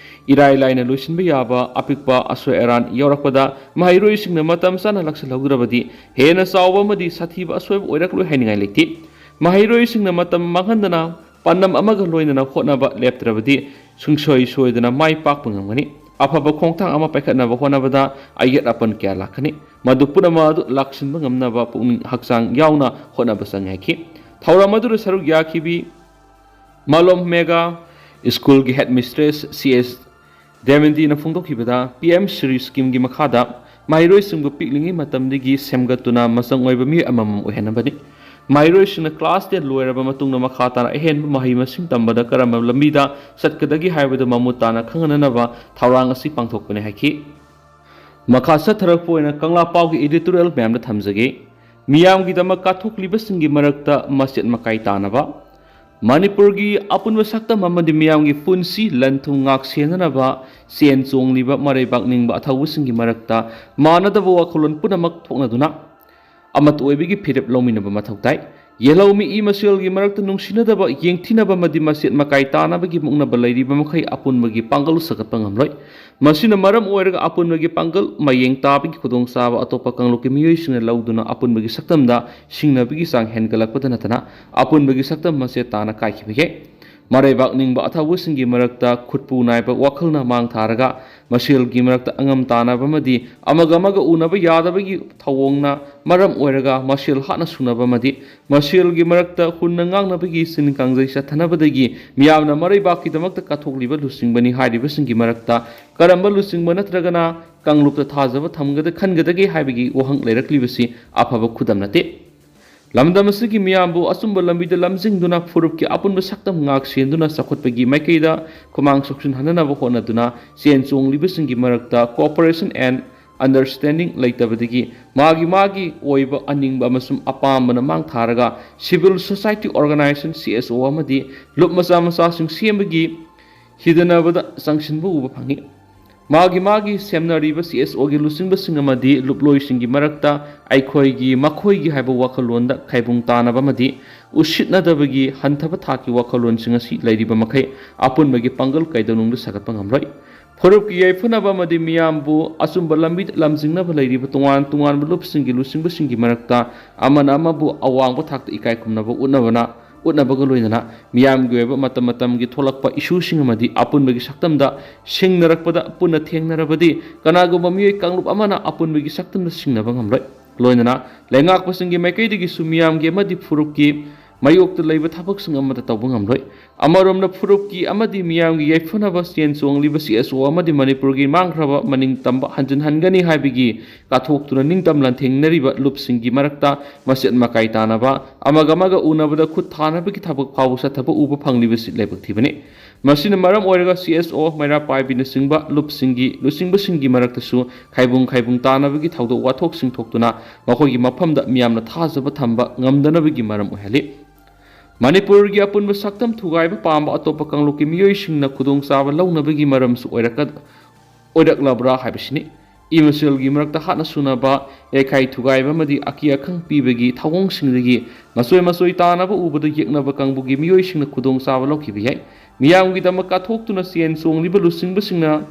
ꯏꯔꯥꯏ ꯂꯥꯏꯅ ꯂꯣꯏꯁꯤꯟꯕ ꯌꯥꯕ ꯑꯄꯤꯛꯄ ꯑꯁꯣꯏ ꯑꯔꯥꯟ ꯌꯥꯎꯔꯛꯄꯗ ꯃꯍꯩꯔꯣꯏꯁꯤꯡꯅ ꯃꯇꯝ ꯆꯥꯅ ꯂꯥꯛꯁꯤꯜꯍꯧꯗ꯭ꯔꯕꯗꯤ ꯍꯦꯟꯅ ꯆꯥꯎꯕ ꯑꯃꯗꯤ ꯁꯥꯊꯤꯕ ꯑꯁꯣꯏꯕ ꯑꯣꯏꯔꯛꯂꯣꯏ ꯍꯥꯏꯅꯤꯡꯉꯥꯏ ꯂꯩꯇꯦ꯫ ꯃꯍꯩꯔꯣꯏꯁꯤꯡꯅ ꯃꯇꯝ ꯃꯥꯡꯍꯟꯗꯅ ꯄꯥꯟꯗꯝ ꯑꯃꯒ ꯂꯣꯏꯅꯅ ꯍꯣꯠꯅꯕ ꯂꯦꯞꯇ꯭ꯔꯕꯗꯤ ꯁꯨꯡꯁꯣꯏ ꯁꯣꯏꯗꯅ ꯃꯥꯏ ꯄꯥꯛꯄ ꯉꯝꯒꯅꯤ꯫ ꯑꯐꯕ ꯈꯣꯡꯊꯥꯡ ꯑꯃ ꯄꯥꯏꯈꯠꯅꯕ ꯍꯣꯠꯅꯕꯗ ꯑꯌꯦꯠ ꯑꯄꯟ ꯀꯌꯥ ꯂꯥꯛꯀꯅꯤ꯫ ꯃꯗꯨ ꯄꯨꯝꯅꯃꯛ ꯑꯗꯨ ꯂꯥꯛꯁꯤꯟꯕ ꯉꯝꯅꯕ ꯄꯨꯛꯅꯤꯡ ꯍꯛꯆꯥꯡ ꯌꯥꯎꯅ ꯍꯣꯠꯅꯕ ꯆꯪꯉꯤ ꯍꯥꯏꯈꯤ꯫ ꯊꯧꯔꯝ ꯑꯗꯨꯗ ꯁꯔꯨꯛ ꯌꯥꯈꯤꯕꯤ ꯃꯥꯂꯣꯝ ꯃꯦꯒꯥ ꯁ꯭ꯀꯨꯜꯒꯤ head mistress C S ꯗꯦꯃꯦꯟꯗꯤꯅ ꯐꯣꯡꯗꯣꯛꯈꯤꯕꯗ, P M Shri ꯁ꯭ꯀꯤꯝꯒꯤ ꯃꯈꯥꯗ ꯃꯍꯩꯔꯣꯏꯁꯤꯡꯕꯨ ꯄꯤꯛꯂꯤꯉꯩ ꯃꯇꯝꯗꯒꯤ ꯁꯦꯝꯒꯠꯇꯨꯅ ꯃꯆꯪ ꯑꯣꯏꯕ ꯃꯤꯑꯣꯏ ꯑꯃꯃꯝ ꯑꯣꯏꯍꯟꯅꯕꯅꯤ꯫ ꯃꯍꯩꯔꯣꯏꯁꯤꯡꯅ ꯀ꯭ꯂꯥꯁ ꯇꯦꯟ ꯂꯣꯏꯔꯕ ꯃꯇꯨꯡꯗ ꯃꯈꯥ ꯇꯥꯅ ꯑꯍꯦꯟꯕ ꯃꯍꯩ ꯃꯁꯤꯡ ꯇꯝꯕꯗ ꯀꯔꯝꯕ ꯂꯝꯕꯤꯗ ꯆꯠꯀꯗꯒꯦ ꯍꯥꯏꯕꯗꯨ ꯃꯃꯨꯠ ꯇꯥꯅ ꯈꯪꯍꯟꯅꯅꯕ ꯊꯧꯔꯥꯡ ꯑꯁꯤ ꯄꯥꯡꯊꯣꯛꯄꯅꯤ ꯍꯥꯏꯈꯤ꯫ ꯃꯈꯥ ꯆꯠꯊꯔꯛꯄ ꯑꯣꯏꯅ ꯀꯪꯂꯥ ꯄꯥꯎꯒꯤ editorial ꯃꯌꯥꯝꯗ ꯊꯝꯖꯒꯦ꯫ ꯃꯤꯌꯥꯝꯒꯤꯗꯃꯛ ꯀꯠꯊꯣꯛꯂꯤꯕꯁꯤꯡꯒꯤ ꯃꯔꯛꯇ ꯃꯆꯦꯠ ꯃꯀꯥꯏ ꯇꯥꯅꯕ꯫ ꯃꯅꯤꯄꯨꯔꯒꯤ ꯑꯄꯨꯟꯕ ꯁꯛꯇꯝ ꯑꯃꯗꯤ ꯃꯤꯌꯥꯝꯒꯤ ꯄꯨꯟꯁꯤ ꯂꯟ ꯊꯨꯝ ꯉꯥꯛ ꯁꯦꯟꯅꯅꯕ ꯆꯦꯟ ꯆꯣꯡꯂꯤꯕ ꯃꯔꯩꯕꯥꯛ ꯅꯤꯡꯕ ꯑꯊꯧꯕꯁꯤꯡꯒꯤ ꯃꯔꯛꯇ ꯃꯥꯟꯅꯗꯕ ꯋꯥꯈꯜꯂꯣꯟ ꯄꯨꯝꯅꯃꯛ ꯊꯣꯛꯅꯗꯨꯅ ꯑꯃꯠꯇ ꯑꯣꯏꯕꯒꯤ ꯐꯤꯔꯦꯞ ꯂꯧꯃꯤꯟꯅꯕ ꯃꯊꯧ ꯇꯥꯏ꯫ ꯌꯦꯜꯍꯧ ꯃꯤ ꯏ ꯃꯁꯦꯜꯒꯤ ꯃꯔꯛꯇ ꯅꯨꯡꯁꯤꯅꯗꯕ, ꯌꯦꯡꯊꯤꯅꯕ ꯑꯃꯗꯤ ꯃꯆꯦꯠ ꯃꯀꯥꯏ ꯇꯥꯅꯕꯒꯤ ꯃꯨꯛꯅꯕ ꯂꯩꯔꯤꯕ ꯃꯈꯩ ꯑꯄꯨꯟꯕꯒꯤ ꯄꯥꯡꯒꯜ ꯁꯥꯒꯠꯄ ꯉꯝꯂꯣꯏ꯫ ꯃꯁꯤꯅ ꯃꯔꯝ ꯑꯣꯏꯔꯒ ꯑꯄꯨꯟꯕꯒꯤ ꯄꯥꯡꯒꯜ ꯃꯌꯦꯡ ꯇꯥꯕꯒꯤ ꯈꯨꯗꯣꯡꯆꯥꯕ ꯑꯇꯣꯞꯄ ꯀꯥꯡꯂꯨꯞꯀꯤ ꯃꯤꯑꯣꯏꯁꯤꯡꯅ ꯂꯧꯗꯨꯅ ꯑꯄꯨꯟꯕꯒꯤ ꯁꯛꯇꯝꯗ ꯁꯤꯡꯅꯕꯒꯤ ꯆꯥꯡ ꯍꯦꯟꯒꯠꯂꯛꯄꯗ ꯅꯠꯇꯅ ꯑꯄꯨꯟꯕꯒꯤ ꯁꯛꯇꯝ ꯃꯆꯦꯠ ꯇꯥꯅ ꯀꯥꯏꯈꯤꯕ ꯌꯥꯏ꯫ ꯃꯔꯩꯕꯥꯛ ꯅꯤꯡꯕ ꯑꯊꯧꯕꯁꯤꯡꯒꯤ ꯃꯔꯛꯇ ꯈꯨꯠꯄꯨ ꯅꯥꯏꯕ ꯋꯥꯈꯜꯅ ꯃꯥꯡ ꯊꯥꯔꯒ ꯃꯁꯦꯜꯒꯤ ꯃꯔꯛꯇ ꯑꯉꯝ ꯇꯥꯅꯕ ꯑꯃꯗꯤ ꯑꯃꯒ ꯑꯃꯒ ꯎꯅꯕ ꯌꯥꯗꯕꯒꯤ ꯊꯧꯑꯣꯡꯅ ꯃꯔꯝ ꯑꯣꯏꯔꯒ ꯃꯁꯦꯜ ꯍꯥꯠꯅ ꯁꯨꯅꯕ ꯑꯃꯗꯤ ꯃꯁꯦꯜꯒꯤ ꯃꯔꯛꯇ ꯍꯨꯟꯅ ꯉꯥꯡꯅꯕꯒꯤ ꯆꯤꯟ ꯀꯥꯡꯖꯩ ꯆꯠꯊꯅꯕꯗꯒꯤ ꯃꯤꯌꯥꯝꯅ ꯃꯔꯩꯕꯥꯛꯀꯤꯗꯃꯛꯇ ꯀꯠꯊꯣꯛꯂꯤꯕ ꯂꯨꯆꯤꯡꯕꯅꯤ ꯍꯥꯏꯔꯤꯕꯁꯤꯡꯒꯤ ꯃꯔꯛꯇ ꯀꯔꯝꯕ ꯂꯨꯆꯤꯡꯕ ꯅꯠꯇ꯭ꯔꯒꯅ ꯀꯥꯡꯂꯨꯞꯇ ꯊꯥꯖꯕ ꯊꯝꯒꯗ-, ꯈꯟꯒꯗꯒꯦ ꯍꯥꯏꯕꯒꯤ ꯋꯥꯍꯪ ꯂꯩꯔꯛꯂꯤꯕꯁꯤ ꯑꯐꯕ ꯈꯨꯗꯝ ꯅꯠꯇꯦ꯫ ꯂꯝꯗꯝ ꯑꯁꯤꯒꯤ ꯃꯤꯌꯥꯝꯕꯨ ꯑꯆꯨꯝꯕ ꯂꯝꯕꯤꯗ ꯂꯝꯖꯤꯡꯗꯨꯅ ꯐꯨꯔꯨꯞꯀꯤ ꯑꯄꯨꯟꯕ ꯁꯛꯇꯝ ꯉꯥꯛ ꯁꯦꯟꯗꯨꯅ ꯆꯥꯎꯈꯠꯄꯒꯤ ꯃꯥꯏꯀꯩꯗ ꯈꯨꯃꯥꯡ ꯆꯥꯎꯁꯤꯟꯍꯟꯅꯅꯕ ꯍꯣꯠꯅꯗꯨꯅ ꯆꯦꯟ ꯆꯣꯡꯂꯤꯕꯁꯤꯡꯒꯤ ꯃꯔꯛꯇ cooperation and understanding ꯂꯩꯇꯕꯗꯒꯤ ꯃꯥꯒꯤ ꯃꯥꯒꯤ ꯑꯣꯏꯕ ꯑꯅꯤꯡꯕ ꯑꯃꯁꯨꯡ ꯑꯄꯥꯝꯕꯅ ꯃꯥꯡ ꯊꯥꯔꯒ civil society organization, C S O, ꯑꯃꯗꯤ ꯂꯨꯞ ꯃꯆꯥ ꯃꯆꯥꯁꯤꯡ ꯁꯦꯝꯕꯒꯤ ꯍꯤꯗꯅꯕꯗ ꯆꯪꯁꯤꯟꯕ ꯎꯕ ꯐꯪꯉꯤ꯫ ꯃꯥꯒꯤ ꯃꯥꯒꯤ ꯁꯦꯝꯅꯔꯤꯕ C S O ꯒꯤ ꯂꯨꯆꯤꯡꯕꯁꯤꯡ ꯑꯃꯗꯤ ꯂꯨꯞꯂꯣꯏꯁꯤꯡꯒꯤ ꯃꯔꯛꯇ ꯑꯩꯈꯣꯏꯒꯤ ꯃꯈꯣꯏꯒꯤ ꯍꯥꯏꯕ ꯋꯥꯈꯜꯂꯣꯟꯗ ꯈꯥꯏꯕꯨꯡ ꯇꯥꯅꯕ ꯑꯃꯗꯤ ꯎꯁꯤꯠꯅꯗꯕꯒꯤ ꯍꯟꯊꯕ ꯊꯥꯛꯀꯤ ꯋꯥꯈꯜꯂꯣꯟꯁꯤꯡ ꯑꯁꯤ ꯂꯩꯔꯤꯕ ꯃꯈꯩ ꯑꯄꯨꯟꯕꯒꯤ ꯄꯥꯡꯒꯜ ꯀꯩꯗꯧꯅꯨꯡꯗ ꯁꯥꯒꯠꯄ ꯉꯝꯂꯣꯏ꯫ ꯐꯨꯔꯨꯞꯀꯤ ꯌꯥꯏꯐꯅꯕ ꯑꯃꯗꯤ ꯃꯤꯌꯥꯝꯕꯨ ꯑꯆꯨꯝꯕ ꯂꯝꯕꯤꯗ ꯂꯝꯖꯤꯡꯅꯕ ꯂꯩꯔꯤꯕ ꯇꯣꯉꯥꯟ ꯇꯣꯉꯥꯟꯕ ꯂꯨꯞꯁꯤꯡꯒꯤ ꯂꯨꯆꯤꯡꯕꯁꯤꯡꯒꯤ ꯃꯔꯛꯇ ꯑꯃꯅ ꯑꯃꯕꯨ ꯑꯋꯥꯡꯕ ꯊꯥꯛꯇ ꯏꯀꯥꯏ ꯈꯨꯝꯅꯕ ꯎꯠꯅꯕꯅ, ꯎꯠꯅꯕꯒ ꯂꯣꯏꯅꯅ ꯃꯤꯌꯥꯝꯒꯤ ꯑꯣꯏꯕ ꯃꯇꯝ ꯃꯇꯝꯒꯤ ꯊꯣꯛꯂꯛꯄ ꯏꯁꯨꯁꯤꯡ ꯑꯃꯗꯤ ꯑꯄꯨꯟꯕꯒꯤ ꯁꯛꯇꯝꯗ ꯁꯤꯡꯅꯔꯛꯄꯗ ꯄꯨꯟꯅ ꯊꯦꯡꯅꯔꯕꯗꯤ ꯀꯅꯥꯒꯨꯝꯕ ꯃꯤꯑꯣꯏ ꯀꯥꯡꯂꯨꯞ ꯑꯃꯅ ꯑꯄꯨꯟꯕꯒꯤ ꯁꯛꯇꯝꯗ ꯁꯤꯡꯅꯕ ꯉꯝꯂꯣꯏ꯫ ꯂꯣꯏꯅꯅ ꯂꯩꯉꯥꯛꯄꯁꯤꯡꯒꯤ ꯃꯥꯏꯀꯩꯗꯒꯤꯁꯨ ꯃꯤꯌꯥꯝꯒꯤ ꯑꯃꯗꯤ ꯐꯨꯔꯨꯞꯀꯤ ꯃꯥꯌꯣꯛꯇ ꯂꯩꯕ ꯊꯕꯛꯁꯤꯡ ꯑꯃꯠꯇ ꯇꯧꯕ ꯉꯝꯂꯣꯏ꯫ ꯑꯃꯔꯣꯝꯗ ꯐꯨꯔꯨꯞꯀꯤ ꯑꯃꯗꯤ ꯃꯤꯌꯥꯝꯒꯤ ꯌꯥꯏꯐꯅꯕ ꯆꯦꯟ ꯆꯣꯡꯂꯤꯕ C S O ꯑꯃꯗꯤ ꯃꯅꯤꯄꯨꯔꯒꯤ ꯃꯥꯡꯈ꯭ꯔꯕ ꯃꯅꯤꯡ ꯇꯝꯕ ꯍꯟꯖꯤꯟꯍꯟꯒꯅꯤ ꯍꯥꯏꯕꯒꯤ ꯀꯠꯊꯣꯛꯇꯨꯅ ꯅꯤꯡꯇꯝ ꯂꯥꯟꯊꯦꯡꯅꯔꯤꯕ ꯂꯨꯞꯁꯤꯡꯒꯤ ꯃꯔꯛꯇ ꯃꯆꯦꯠ ꯃꯀꯥꯏ ꯇꯥꯅꯕ, ꯑꯃꯒ ꯑꯃꯒ ꯎꯅꯕꯗ ꯈꯨꯠ ꯊꯥꯅꯕꯒꯤ ꯊꯕꯛ ꯐꯥꯎꯕ ꯆꯠꯊꯕ ꯎꯕ ꯐꯪꯂꯤꯕꯁꯤ ꯂꯥꯏꯕꯛ ꯊꯤꯕꯅꯤ꯫ ꯃꯁꯤꯅ ꯃꯔꯝ ꯑꯣꯏꯔꯒ C S O, ꯃꯩꯔꯥ ꯄꯥꯏꯕꯤꯅꯆꯤꯡꯕ ꯂꯨꯞꯁꯤꯡꯒꯤ ꯂꯨꯆꯤꯡꯕꯁꯤꯡꯒꯤ ꯃꯔꯛꯇꯁꯨ ꯈꯥꯏꯕꯨꯡ ꯈꯥꯏꯕꯨꯡ ꯇꯥꯅꯕꯒꯤ ꯊꯧꯗꯣꯛ ꯋꯥꯊꯣꯛꯁꯤꯡ ꯊꯣꯛꯇꯨꯅ ꯃꯈꯣꯏꯒꯤ ꯃꯐꯝꯗ ꯃꯤꯌꯥꯝꯅ ꯊꯥꯖꯕ ꯊꯝꯕ ꯉꯝꯗꯅꯕꯒꯤ ꯃꯔꯝ ꯑꯣꯏꯍꯜꯂꯤ꯫ ꯃꯅꯤꯄꯨꯔꯒꯤ ꯑꯄꯨꯟꯕ ꯁꯛꯇꯝ ꯊꯨꯒꯥꯏꯕ ꯄꯥꯝꯕ ꯑꯇꯣꯞꯄ ꯀꯥꯡꯂꯨꯞꯀꯤ ꯃꯤꯑꯣꯏꯁꯤꯡꯅ ꯈꯨꯗꯣꯡꯆꯥꯕ ꯂꯧꯅꯕꯒꯤ ꯃꯔꯝꯁꯨ ꯑꯣꯏꯔꯛꯀ-, ꯑꯣꯏꯔꯛꯂꯕ꯭ꯔꯥ ꯍꯥꯏꯕꯁꯤꯅꯤ꯫ ꯏ ꯃꯁꯦꯜꯒꯤ ꯃꯔꯛꯇ ꯍꯥꯠꯅ ꯁꯨꯅꯕ, ꯌꯥꯏꯈꯥꯏ ꯊꯨꯒꯥꯏꯕ ꯑꯃꯗꯤ ꯑꯀꯤ ꯑꯈꯪ ꯄꯤꯕꯒꯤ ꯊꯧꯑꯣꯡꯁꯤꯡꯗꯒꯤ ꯃꯆꯣꯏ ꯃꯆꯣꯏ ꯇꯥꯅꯕ ꯎꯕꯗ ꯌꯦꯛꯅꯕ ꯀꯥꯡꯕꯨꯒꯤ ꯃꯤꯑꯣꯏꯁꯤꯡꯅ ꯈꯨꯗꯣꯡꯆꯥꯕ ꯂꯧꯈꯤꯕ ꯌꯥꯏ꯫ ꯃꯤꯌꯥꯝꯒꯤꯗꯃꯛ ꯀꯠꯊꯣꯛꯇꯨꯅ ꯆꯦꯟ ꯆꯣꯡꯂꯤꯕ ꯂꯨꯆꯤꯡꯕꯁꯤꯡꯅ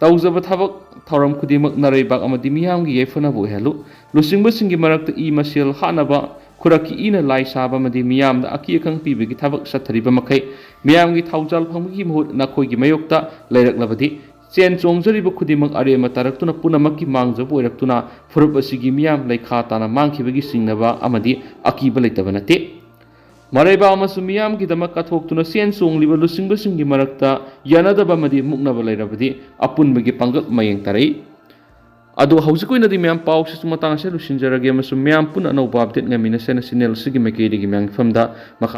ꯇꯧꯖꯕ ꯊꯕꯛ ꯊꯧꯔꯝ ꯈꯨꯗꯤꯡꯃꯛ ꯅꯔꯩꯕꯥꯛ ꯑꯃꯗꯤ ꯃꯤꯌꯥꯝꯒꯤ ꯌꯥꯏꯐꯅꯕ ꯑꯣꯏꯍꯜꯂꯨ꯫ ꯂꯨꯆꯤꯡꯕꯁꯤꯡꯒꯤ ꯃꯔꯛꯇ ꯏ ꯃꯁꯦꯜ ꯍꯥꯠꯅꯕ, ꯈꯨꯔꯛꯀꯤ ꯏꯅ ꯂꯥꯏ ꯁꯥꯕ ꯑꯃꯗꯤ ꯃꯤꯌꯥꯝꯗ ꯑꯀꯤ ꯑꯈꯪ ꯄꯤꯕꯒꯤ ꯊꯕꯛ ꯆꯠꯊꯔꯤꯕ ꯃꯈꯩ ꯃꯤꯌꯥꯝꯒꯤ ꯊꯧꯖꯥꯜ ꯐꯪꯕꯒꯤ ꯃꯍꯨꯠ ꯅꯈꯣꯏꯒꯤ ꯃꯥꯌꯣꯛꯇ ꯂꯩꯔꯛꯂꯕꯗꯤ ꯆꯦꯟ ꯆꯣꯡꯖꯔꯤꯕ ꯈꯨꯗꯤꯡꯃꯛ ꯑꯔꯦꯝꯕ ꯇꯥꯔꯛꯇꯨꯅ ꯄꯨꯝꯅꯃꯛꯀꯤ ꯃꯥꯡꯖꯕ ꯑꯣꯏꯔꯛꯇꯨꯅ ꯐꯨꯔꯨꯞ ꯑꯁꯤꯒꯤ ꯃꯤꯌꯥꯝ ꯂꯩꯈꯥ ꯇꯥꯅ ꯃꯥꯡꯈꯤꯕꯒꯤ ꯆꯤꯡꯅꯕ ꯑꯃꯗꯤ ꯑꯀꯤꯕ ꯂꯩꯇꯕ ꯅꯠꯇꯦ꯫ ꯃꯔꯩꯕꯥꯛ ꯑꯃꯁꯨꯡ ꯃꯤꯌꯥꯝꯒꯤꯗꯃꯛ ꯀꯠꯊꯣꯛꯇꯨꯅ ꯆꯦꯟ ꯆꯣꯡꯂꯤꯕ ꯂꯨꯆꯤꯡꯕꯁꯤꯡꯒꯤ ꯃꯔꯛꯇ ꯌꯥꯅꯗꯕ ꯑꯃꯗꯤ ꯃꯨꯛꯅꯕ ꯂꯩꯔꯕꯗꯤ ꯑꯄꯨꯟꯕꯒꯤ ꯄꯥꯡꯒꯜ ꯃꯌꯦꯡ ꯇꯥꯔꯛꯏ꯫ ꯑꯗꯣ ꯍꯧꯖꯤꯛꯀꯤ ꯑꯣꯏꯅꯗꯤ ꯃꯌꯥꯝ ꯄꯥꯎꯁꯤꯁꯨ ꯃꯇꯥꯡ ꯑꯁꯤꯗ ꯂꯣꯏꯁꯤꯟꯖꯔꯒꯦ ꯑꯃꯁꯨꯡ ꯃꯌꯥꯝ ꯄꯨꯟꯅ ꯑꯅꯧꯕ update ꯉꯥꯏꯃꯤꯟꯅꯁꯦꯅ channel ꯑꯁꯤꯒꯤ ꯃꯥꯏꯀꯩꯗꯒꯤ ꯃꯌꯥꯝꯒꯤ ꯃꯐꯝꯗ ꯃꯈꯥ